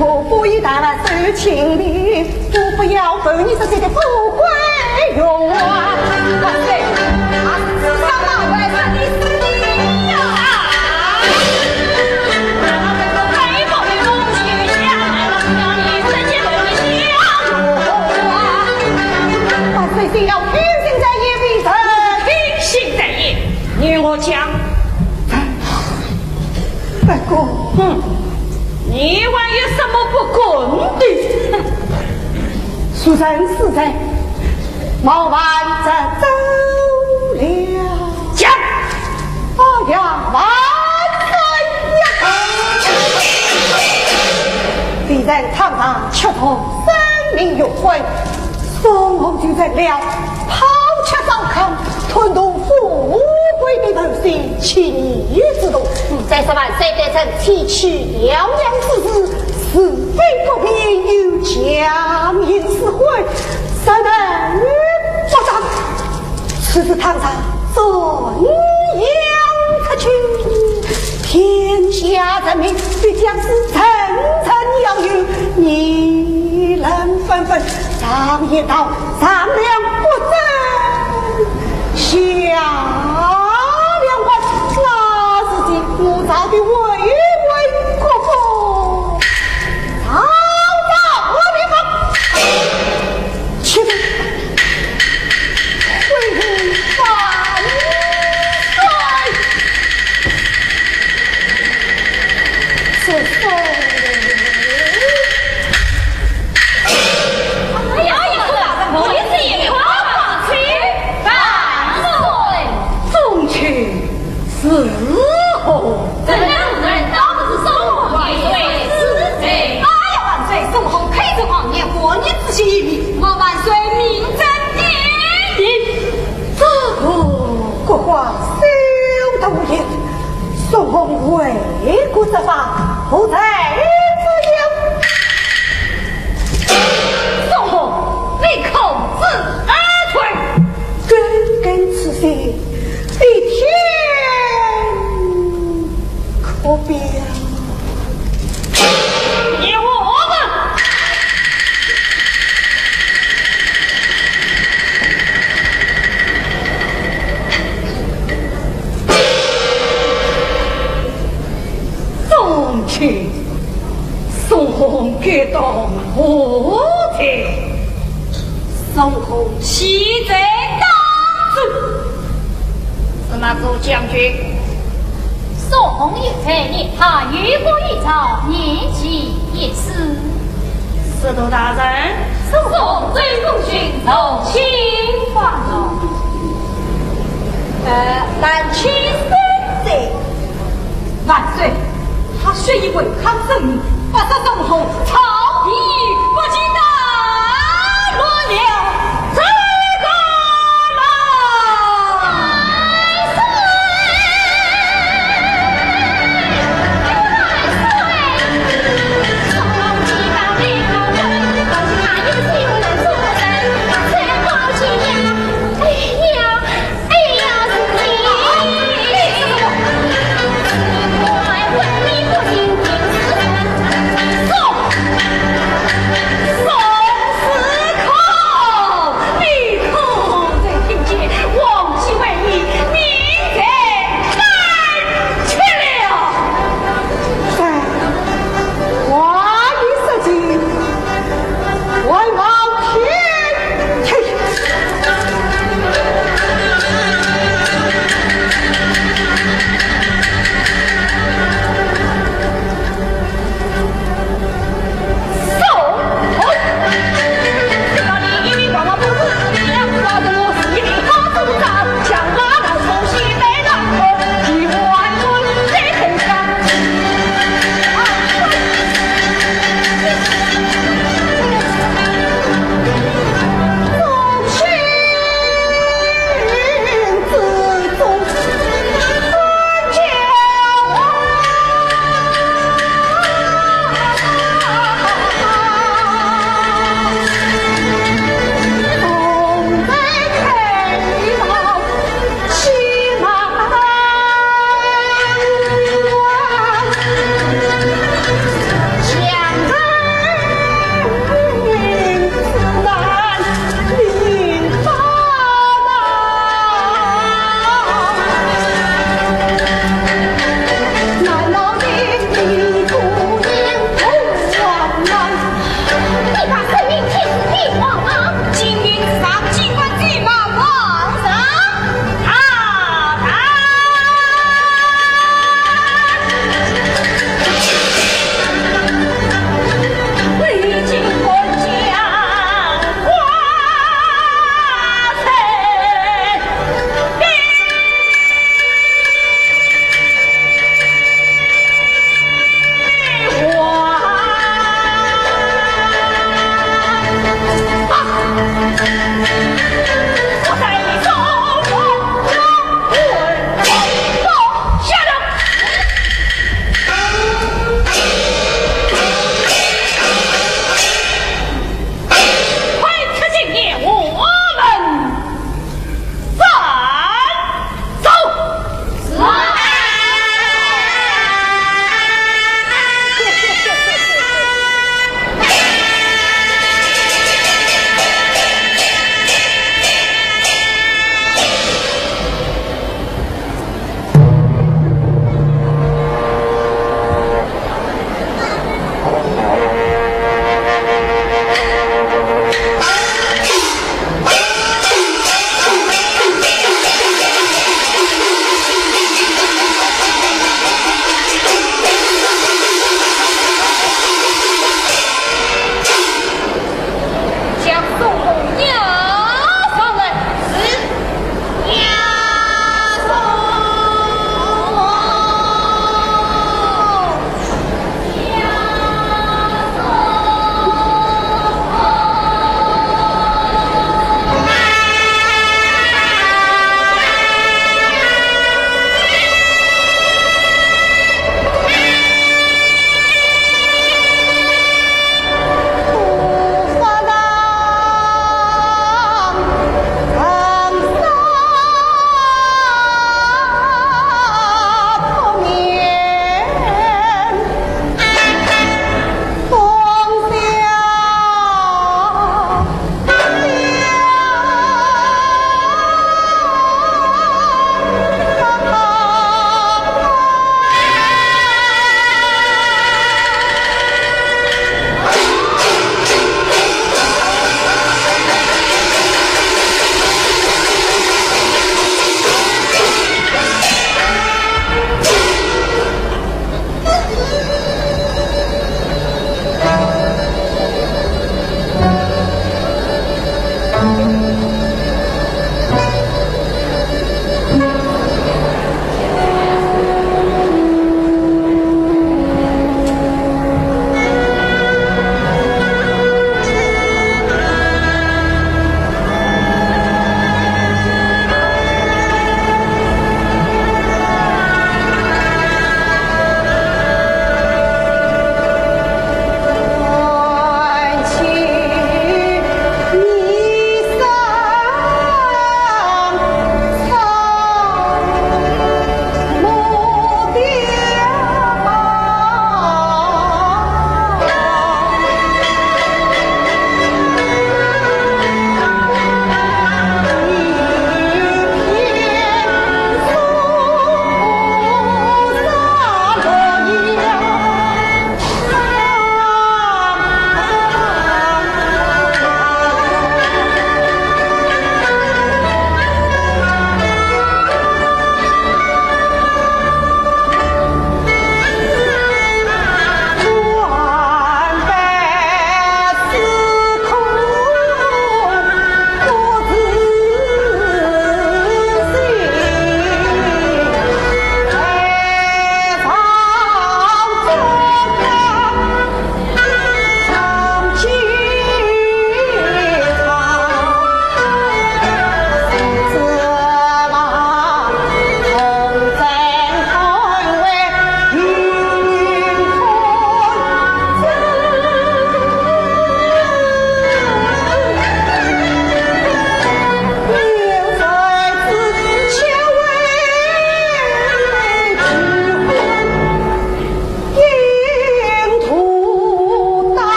我不以大万岁情理，我不要分你这些的富贵荣华。万岁，啊，是上马为了你死的呀！万岁，休要偏心在意，微臣。偏心在意，你我讲。 不过，哼，你还有什么不过的？哼，是人是人，毛万这走了。讲！哎呀，万岁呀！微臣堂上吃同三名玉婚， 宋弘就成了抛弃糟糠、吞吐富贵的负心弃义之徒。再说万岁对臣提起调养之事，是非不平，有强硬之悔，实乃不当。此事倘若传扬出去，天下人民必将是层层咬语，议论纷纷。 上言道，上梁不正，下梁歪，那是我朝的唯唯国父，曹操，我的妈！去吧，回万岁！ 是谁？哎呀，我也是一个万岁万岁！宗亲是何？这两人倒不是宋弘，也是谁？哎呀，万岁，宋弘口出狂言，过逆之心已泯，望万岁明正典。这个国王休得无言。 宋弘为国执法，何罪之有？宋弘，你可知何罪？耿耿此心，比天可表。你我何干？ 宗亲，宋弘该当何罪？宋弘岂罪当诛。司马左将军，宋弘有罪，他有过一招，年纪已死。 司徒大人。宋弘周公请坐，请放坐。呃，南清三子。万岁，他蓄意违抗圣命，不杀宋弘，曹丕不起大乱了。这个嘛！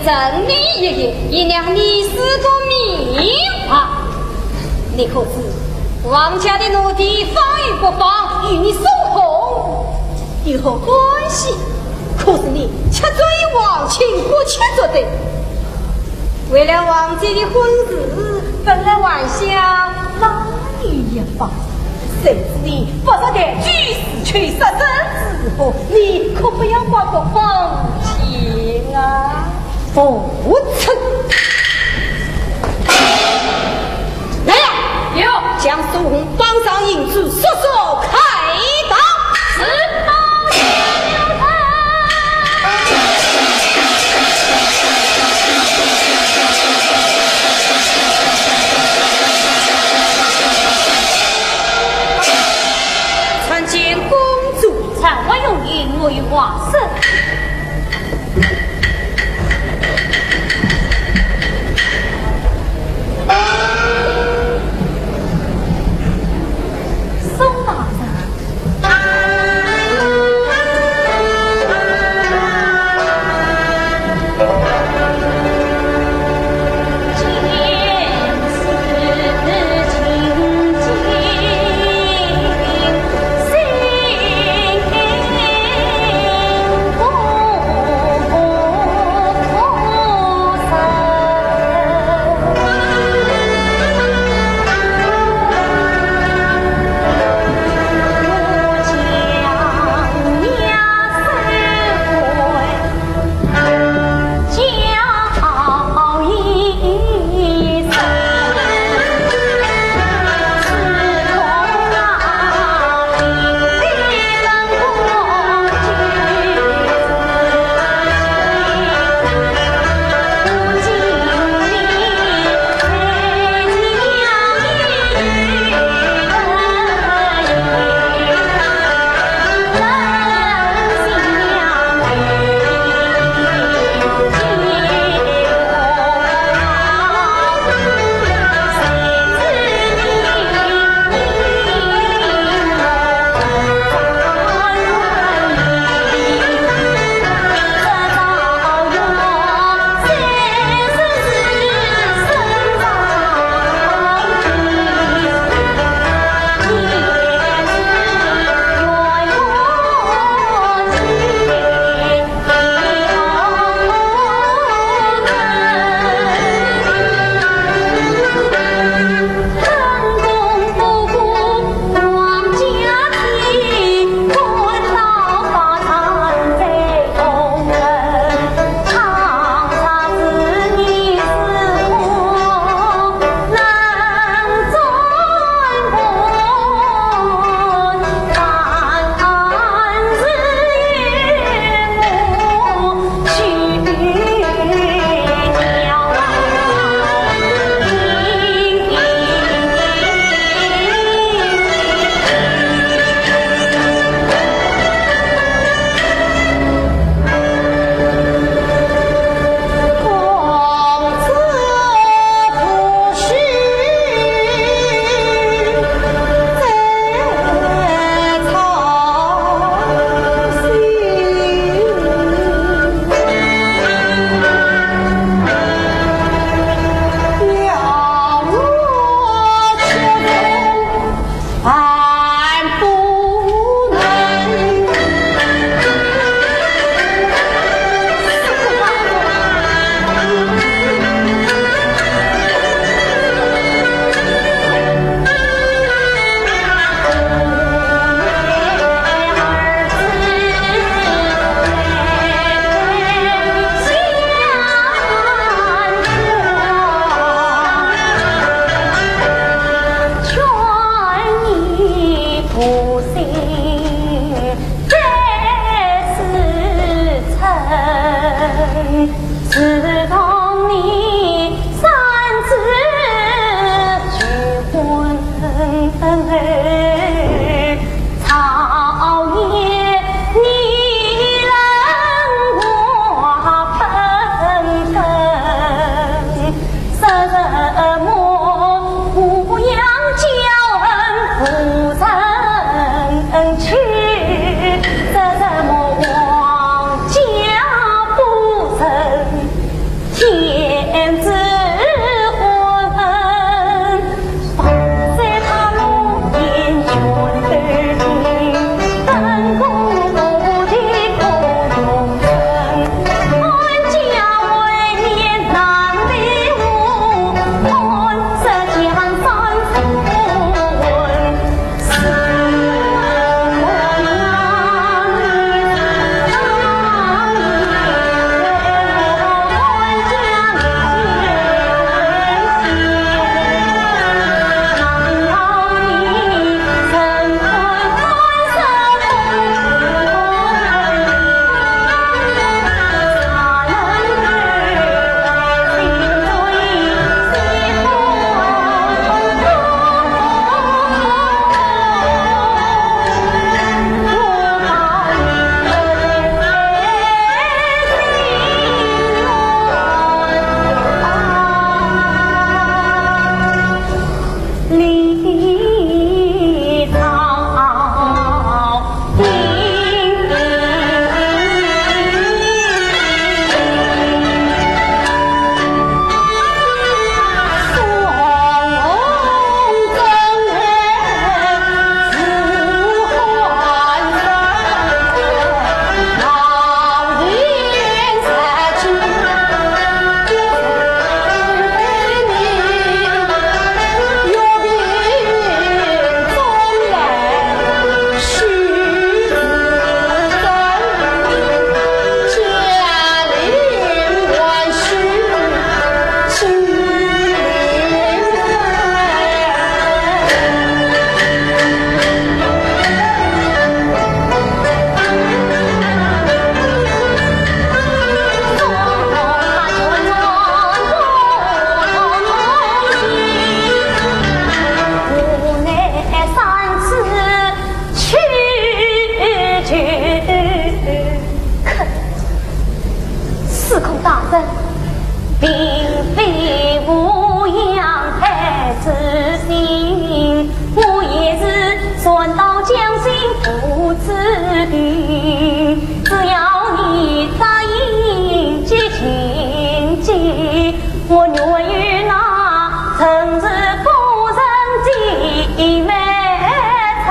等你爷爷，也让你死个明白。你可知，王家的奴婢放与不放，与你送红有何关系？可是你吃醉黄金不吃昨的。为了王家的婚事，本来还想拉你一把，谁知你不识抬举，自取杀身之祸，你可不要怪我方卿啊！不成。来呀，有，将苏红绑上银柱，速速开刀。是。参见公主。传话用银，我有话说。司空大人，并非无养孩之心，我也是船到江心不知停。只要你答应接亲戚，我愿与那陈氏夫人结媒成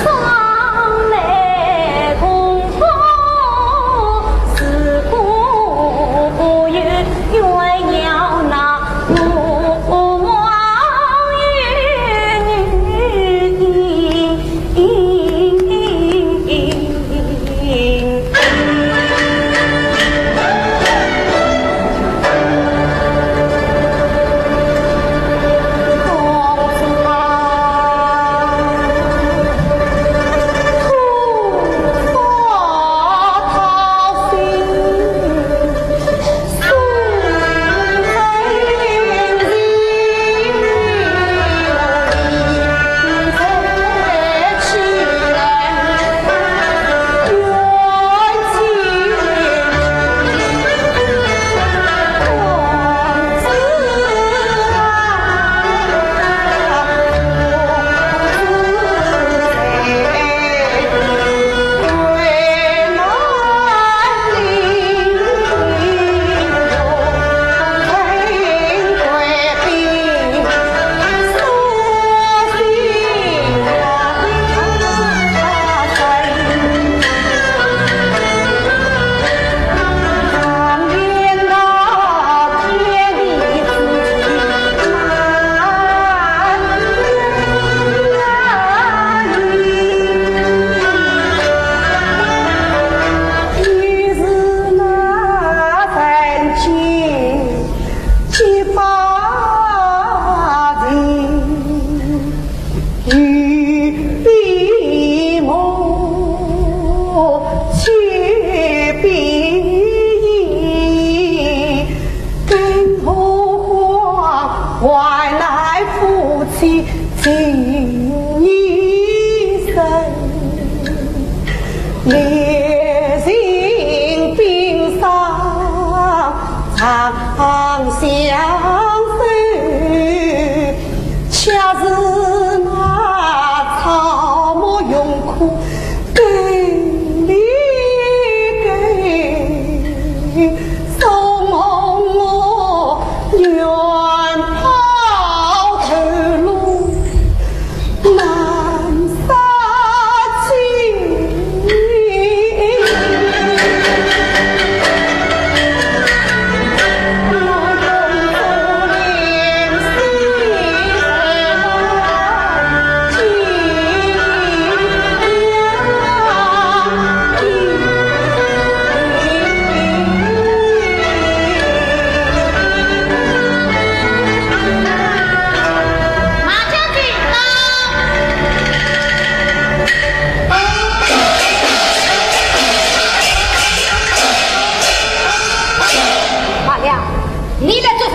双媒。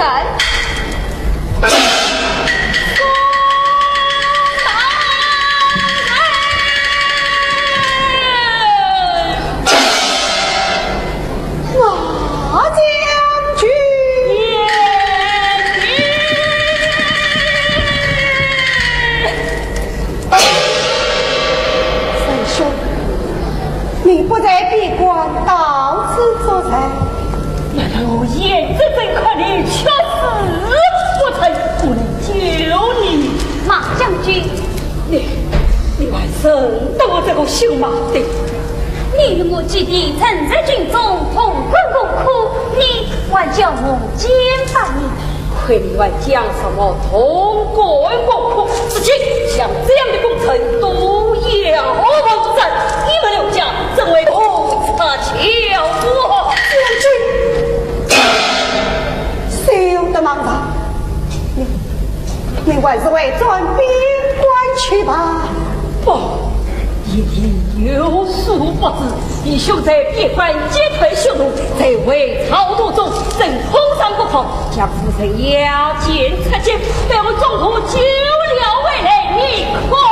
马将军。沈兄，你不在边关到此作甚？难道我眼睁睁看你屈死不成？我来救你。马将军，你，你还认得我这个姓马的？你与我既曾在军中同甘共苦，你还叫我见吧你。 亏你还讲什么同甘共苦，如今像这样的功臣都要奉斩，你们刘家怎为不差小我？将军，休得忙张，你，你还是回转边关去吧。不，你有所不知，你兄在边关结退匈奴，在围朝途中，正碰上不可， 将夫人押解出京，被我中途救了回来，你看。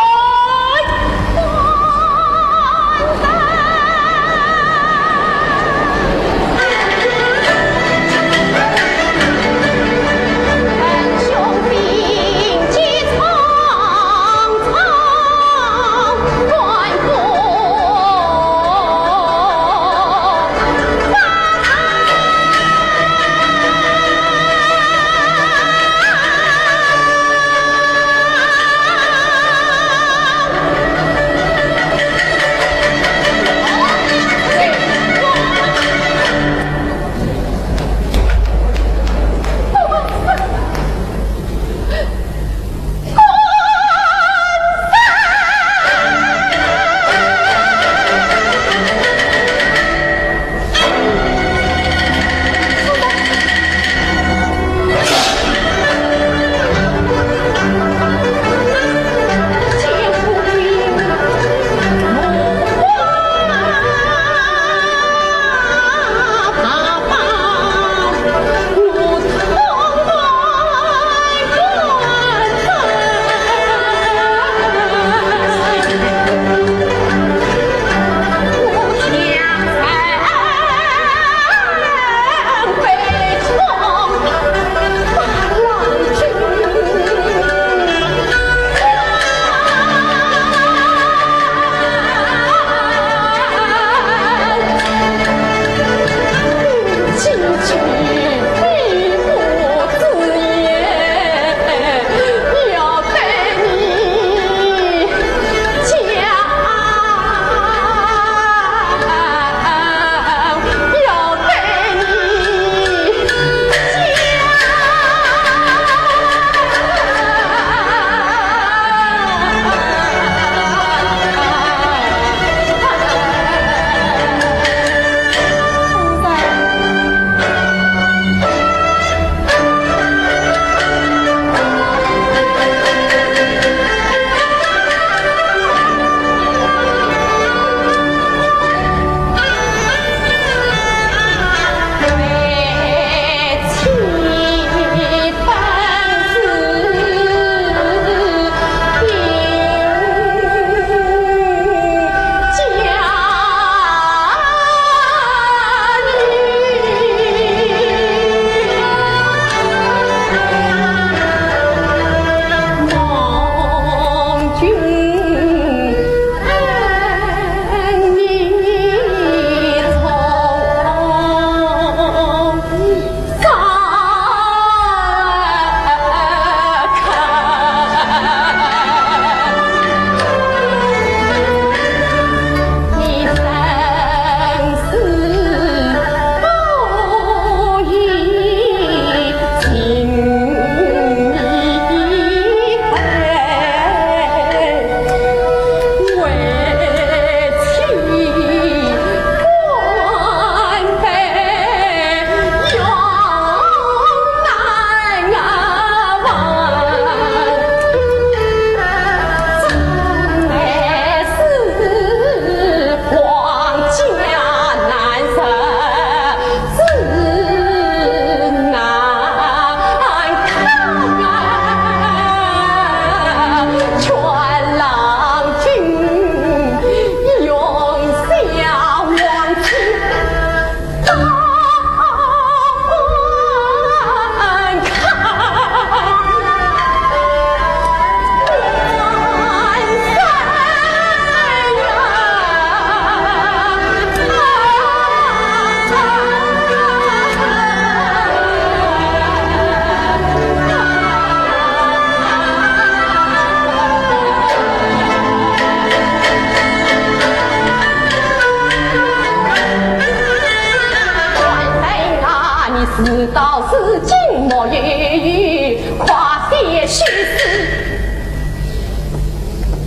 是金毛爷爷，快些去死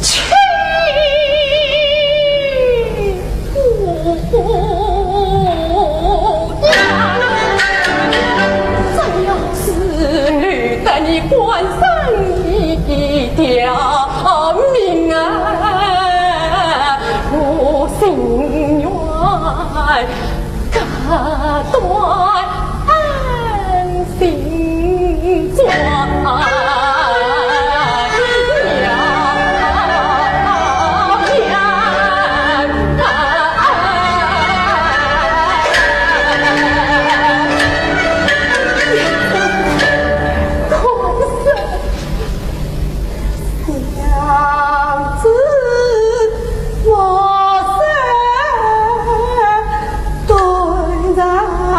去呀！这要是留得你官人一条命啊，我情愿 割断心肠。娘子，我身断肠啊。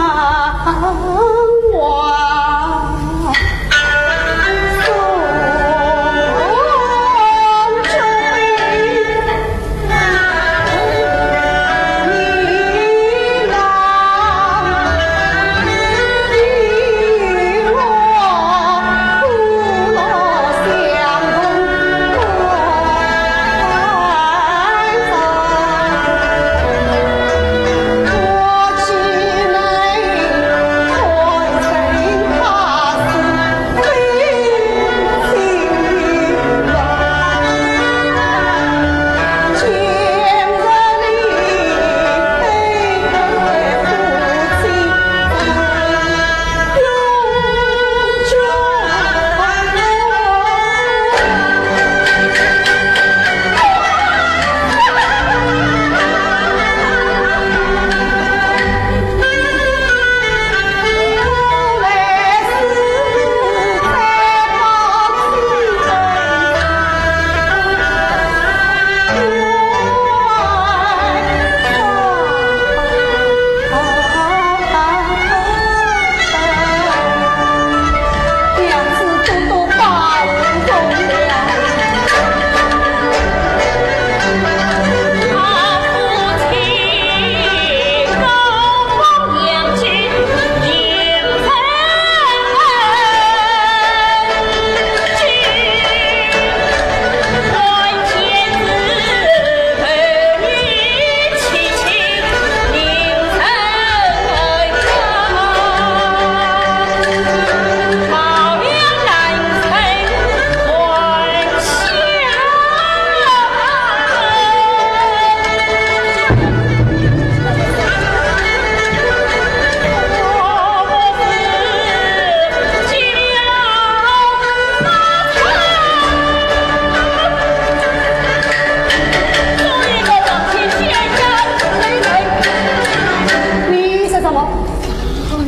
你说什么？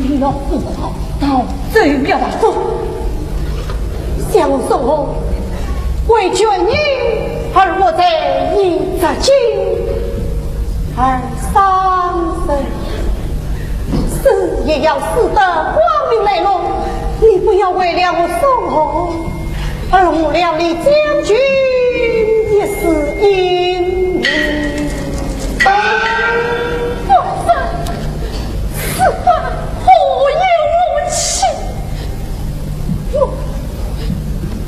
你要不好，到这边来说。想我说，为救你而活在一只金而伤人，死也要死得光明磊落。你不要为了我说，而误了你将军一世英名。 此话何有此理！我，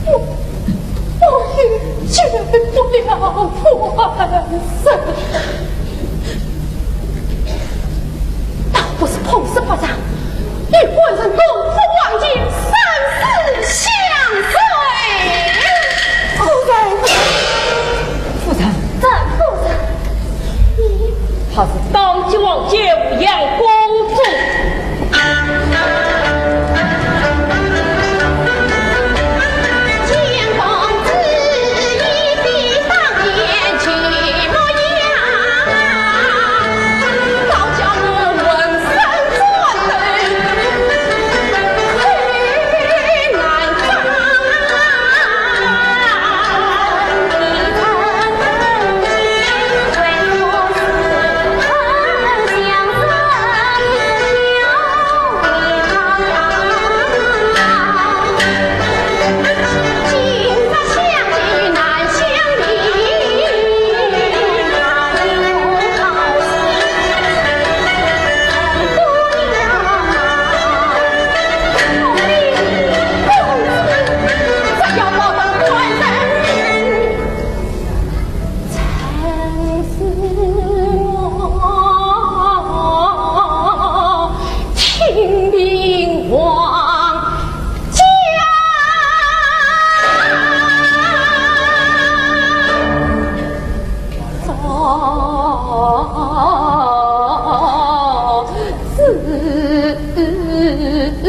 我，我也救不了官人。倒不是碰死不成，与官人同赴黄泉，生死相随。夫人，夫人，这这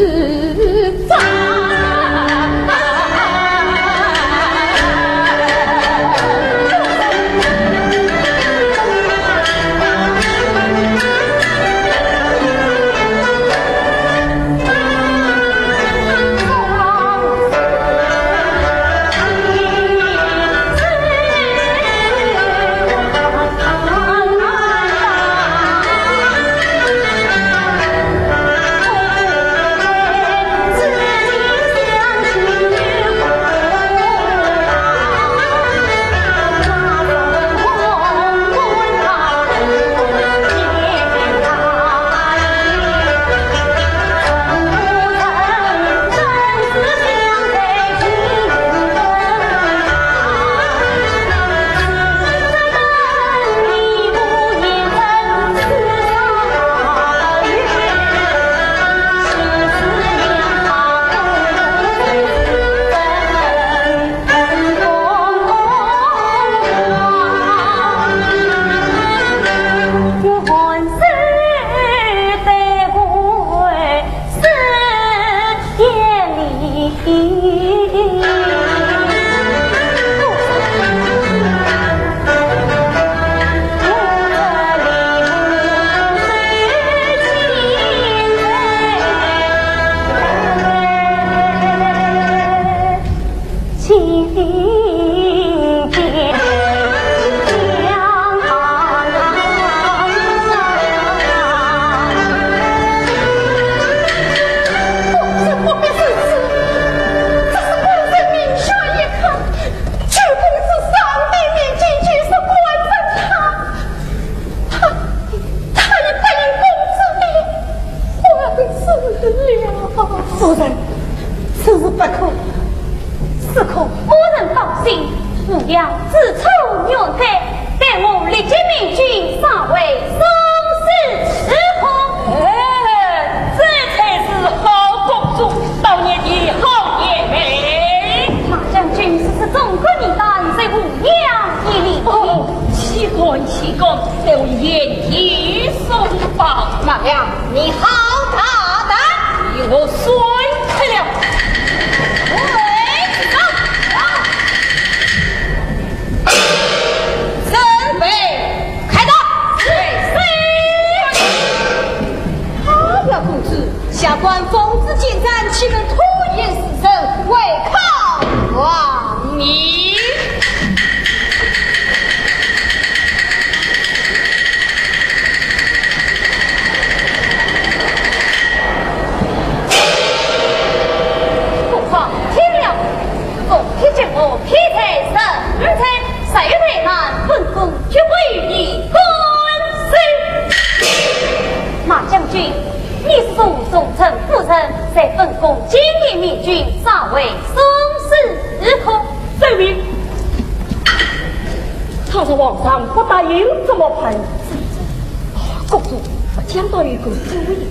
不必如此，这是官人命悬一线，九公子上殿面见，就是官人他，他，他已不应公子的婚事了。夫人，此事不可。 是可。夫人放心，无娘自处云海，待我立即命君上位，送死入空。哎，这才是好公主，当年的好贤妹。马将军，此事总管你担，随无娘一礼。哦，岂敢，岂敢，待我严刑峻法。马良，你好大胆！与我算开了。 准备开刀。是。哎呀，公子，下官奉旨监斩，岂能拖延时辰，违抗王命。 父皇听了，凤体健和，体在人在，谁有罪难，本宫决不与你干涉。马将军，你是从忠臣夫人，待本宫今夜命君上位，送死入空。遵命。倘若皇上不答应怎么办？公主，我想到一个主意。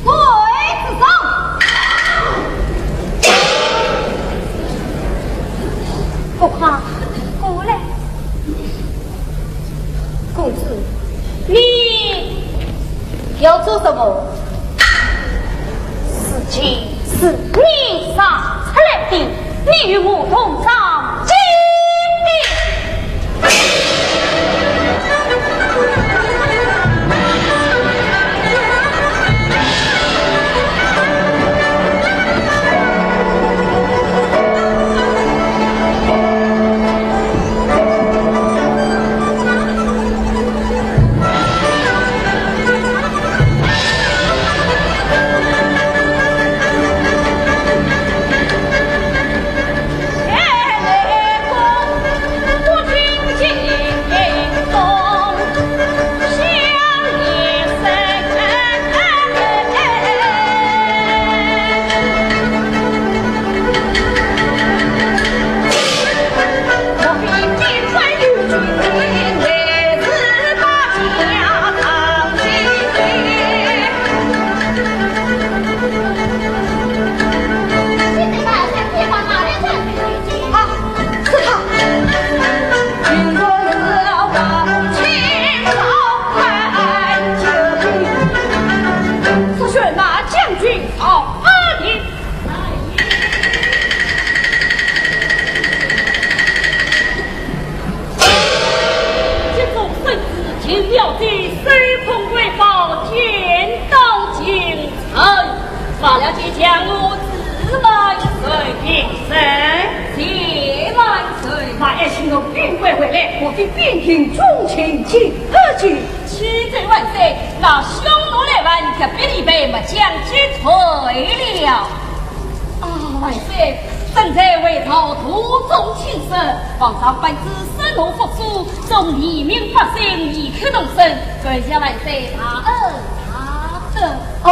跪之上。不怕，过来。公子，你要做什么？事情是你想出来的，你与我同上。 哎，马将军曹阿林。这种圣旨，请了解，收控贵宝，见到京城。罢了，这将我自问谁平身。谢万岁。马爱卿，我兵败回来，我军兵丁中情，请喝酒。 启奏万岁，那匈奴来犯，特别礼备，末将击退了。啊，万岁，朕在外朝途中请示，皇上本旨设农复苏，终黎民百姓，以口动身，感谢万岁大恩大德。哦，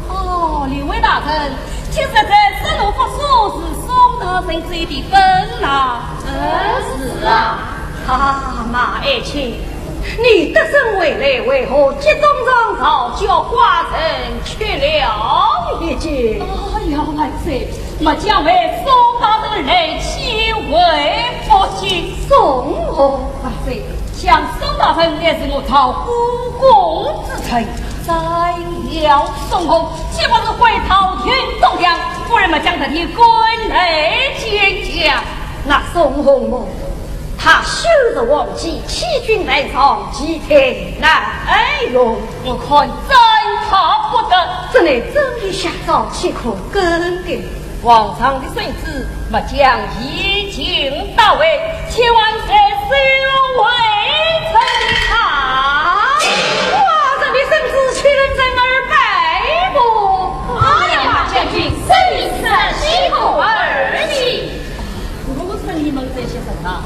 哦，两位大人，听说这设农复苏是宋大人主意的本呐？嗯，是啊。啊，马爱卿， 你得胜回来，为何急中上朝，叫寡人吃了一惊？哎呀，万岁，末将为宋大人来，岂为不急？宋弘。万岁，想宋大人乃是我朝股肱之臣，斩了宋弘，岂不是毁朝廷栋梁？故而末将特地赶来见驾。那宋弘么？ 他羞辱皇体，欺君犯上，其罪难容。哎呦，我看斩他不得。这乃朕的下诏，岂可更改？皇上的圣旨，末将已经到位，请万岁收回呈上。寡人的圣旨，岂能任尔摆布？哎呀，马将军，圣旨岂可儿戏？ 我说你们这些人啊，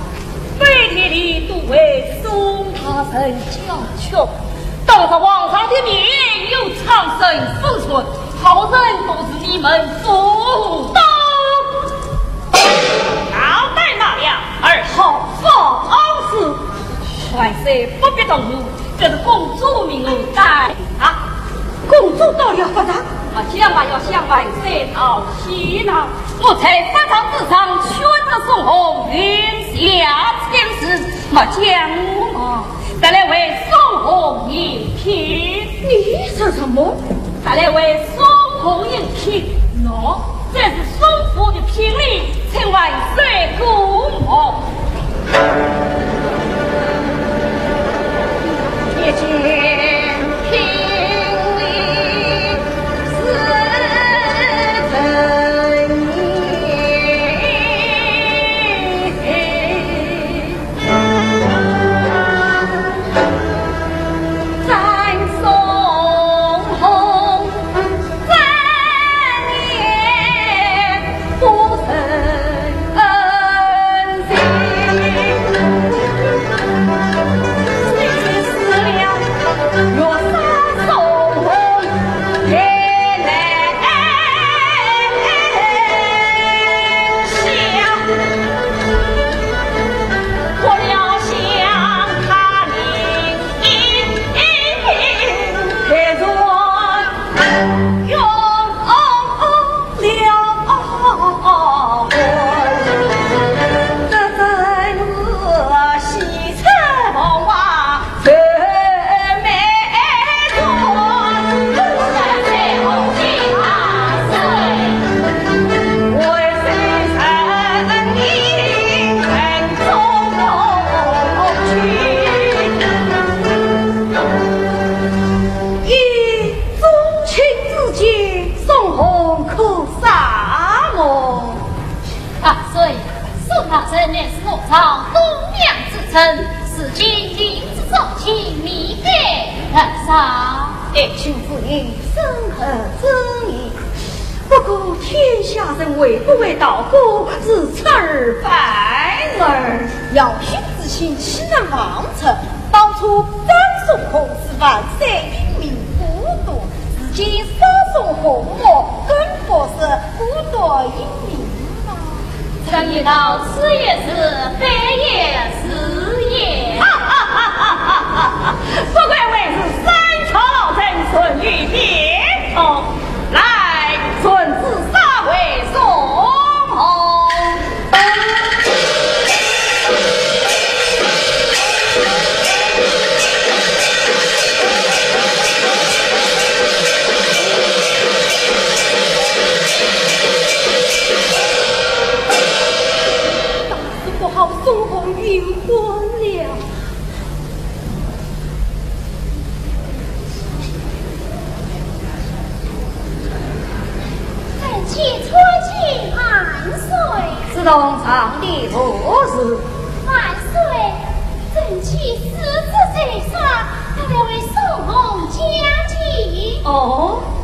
背地里都为宋大人叫屈，当着皇上的面又唱衰分寸，好人都是你们做的。脑袋麻了，二号放肆。万岁不必动怒， 这是公主命我带啊。公主到了法场？末将还要向万岁道喜呢。我在法场之上，宣读宋弘云霞千字，末将我带来为宋弘应聘。你说什么？带来为宋弘应聘？喏， 这是宋弘的聘礼，请万岁过目。一见聘礼是真言。以宗亲之见，宋弘可杀么？万岁，宋大人乃是我朝栋梁之臣，如今领旨招亲，理该得杀。爱卿之言，深合朕意。 不过天下人为不为道过，如此而反耳。要兄之心，岂能忘却？当初斩宋弘是万岁英明果断，如今杀宋弘么，更不是果断英明了。常言道，此言是，非也是也。不愧为是三朝老臣，顺理成章。 来，传旨杀回宋弘。侬唱的何事？万岁，朕七十岁寿，特来为宋弘讲情。哦，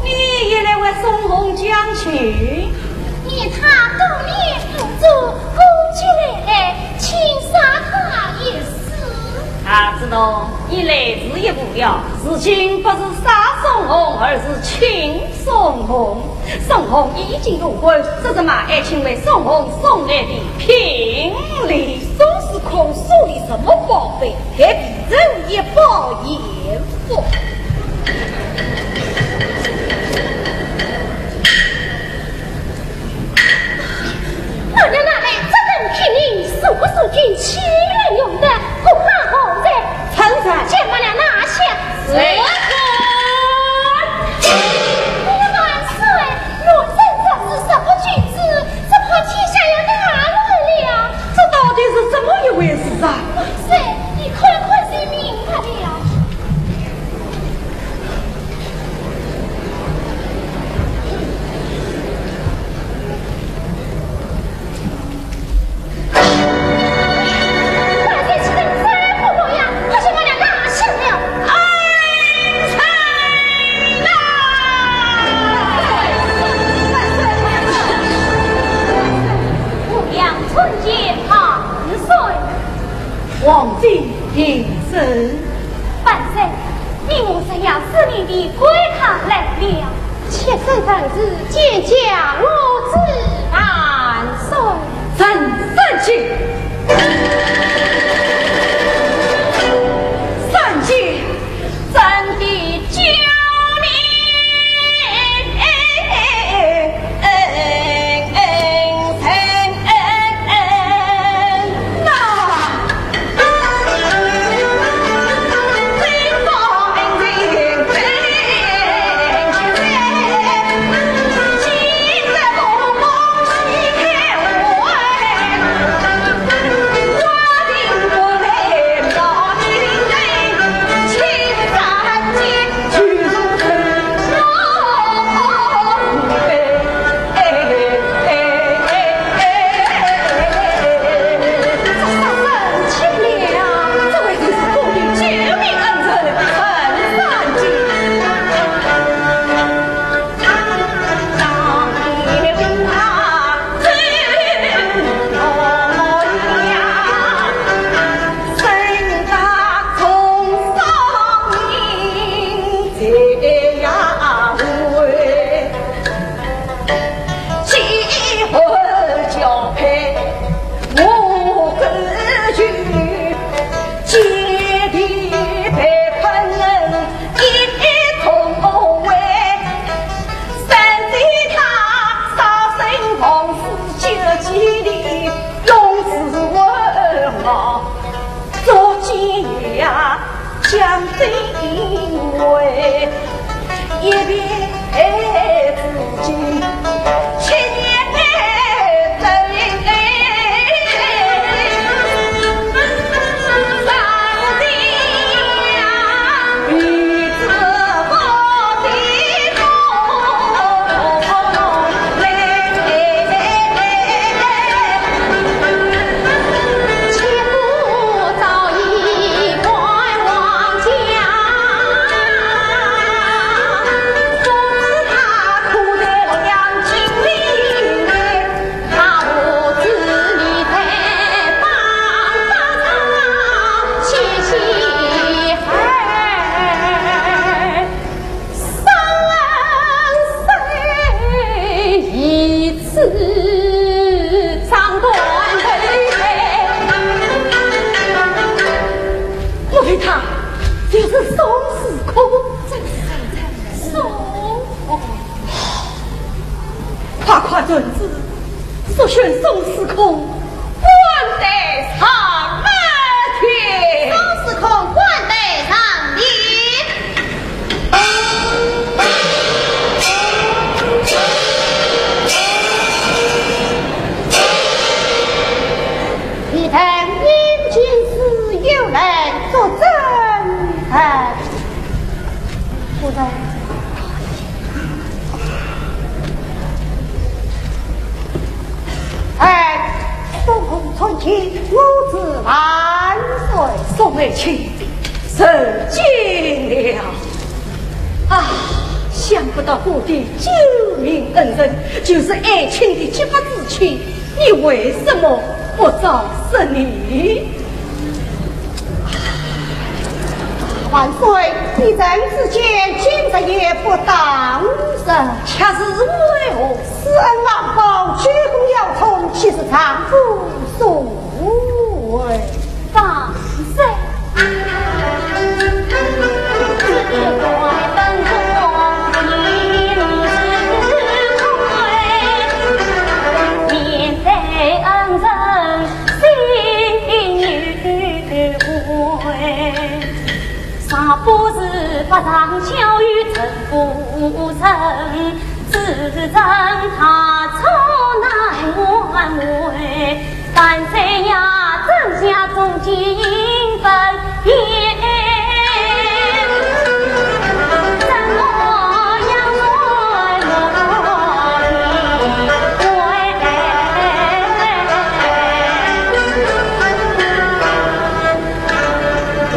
你也来为宋弘讲情？念他多年不做，故旧来来，请赦他一死。啊，子龙，你来迟也不了，如今不是赦宋弘，而是请宋弘。 宋弘已经入关，这日嘛，爱卿为宋弘送来的聘礼。宋司空送的什么宝贝？还提着一包盐粉。我要拿来这人聘礼，送不送进去了用的，不怕何罪？臣在。且慢了拿下。是。哎呀，万岁！ 若真正是十国君子，只怕天下要大乱了。这到底是怎么一回事啊？万岁，你看看就明白了。万岁，起来，再不保养，快去把他拿下了。哎，臣呐！ 我娘参见万岁。皇帝平身。万岁，你我是要死命的归他来了。妾身奉旨见驾，我知万岁。臣参见。参见。 朕的教你。莫非他就是宋司空？正是，正是宋。快快传旨，速宣宋司空官带上殿。宋司空官带上殿。 你等因军师有人作证。哎，夫人。哎，我祝万岁。宋爱卿，受惊了。啊，想不到我的救命恩人，就是爱卿的结发之妻，你为什么不早说呢？万岁，一人之见，今日也不当说。却是为何？ 施恩忘报，居功要冲，岂是丈夫所为？放肆！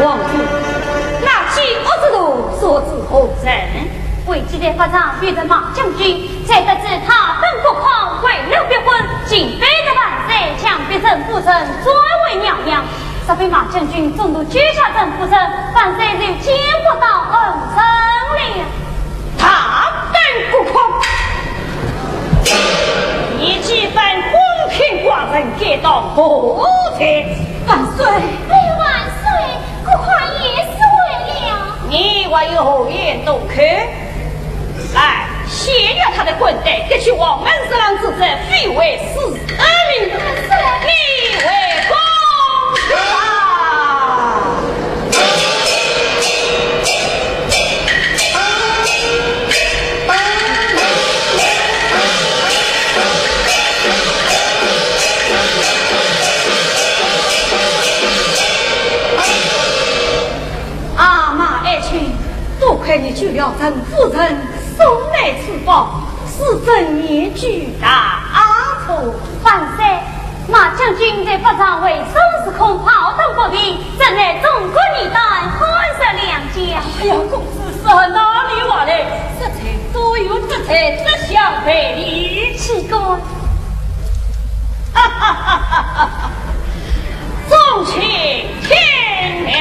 王子，那奸恶之徒所指何人？为积财发账，逼着马将军，才得知他本国匡，为了别婚，竟背着万岁，将别人夫人转为娘娘。若非马将军中途救下这夫人，万岁就见不到恩人了。大胆国匡！你这番光天化日，该当何罪？万岁！哎，万岁！ 国匡也是为了……你还有何言动口？来，卸了他的婚带，革去黄门侍郎之职，废为四品。你为公啊！ 啊，马爱卿，多亏你救了陈夫人，送来此宝，是朕年举大错。万岁，马将军在法场为首是恐炮弹不平，朕乃纵观一旦，看实良将。哎呀，公子说哪里话来？这才多有这才，这相赔礼。岂敢。 众卿听了。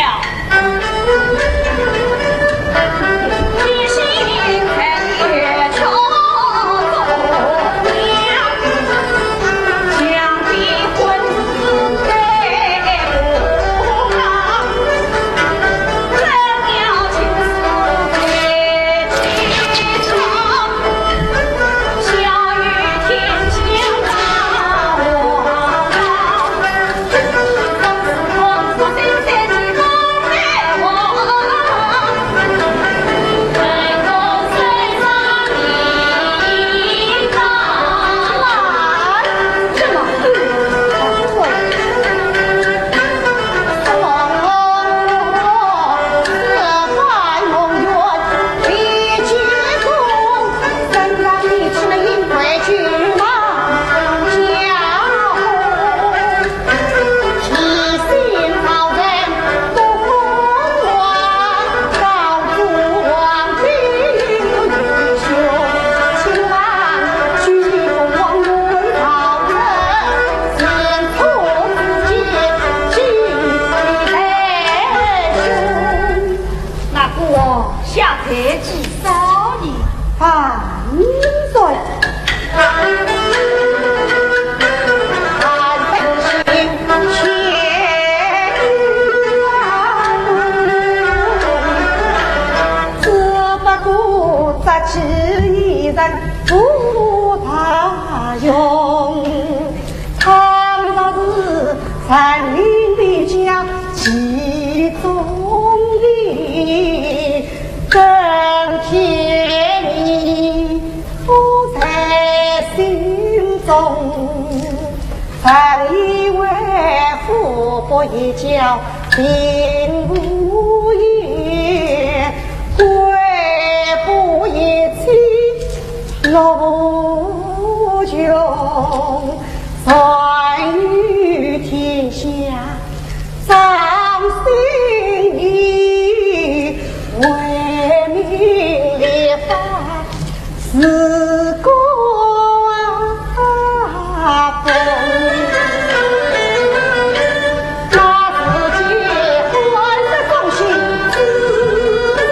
那个下台几少年？万岁！只不过这几年人不大用。 倘若是人民的家，其中的真天理，我在心中，曾以为富不言教，贫不言，贵不言亲， 路穷，山与天当心你为民立法，自古啊，那自己万事忠心自在。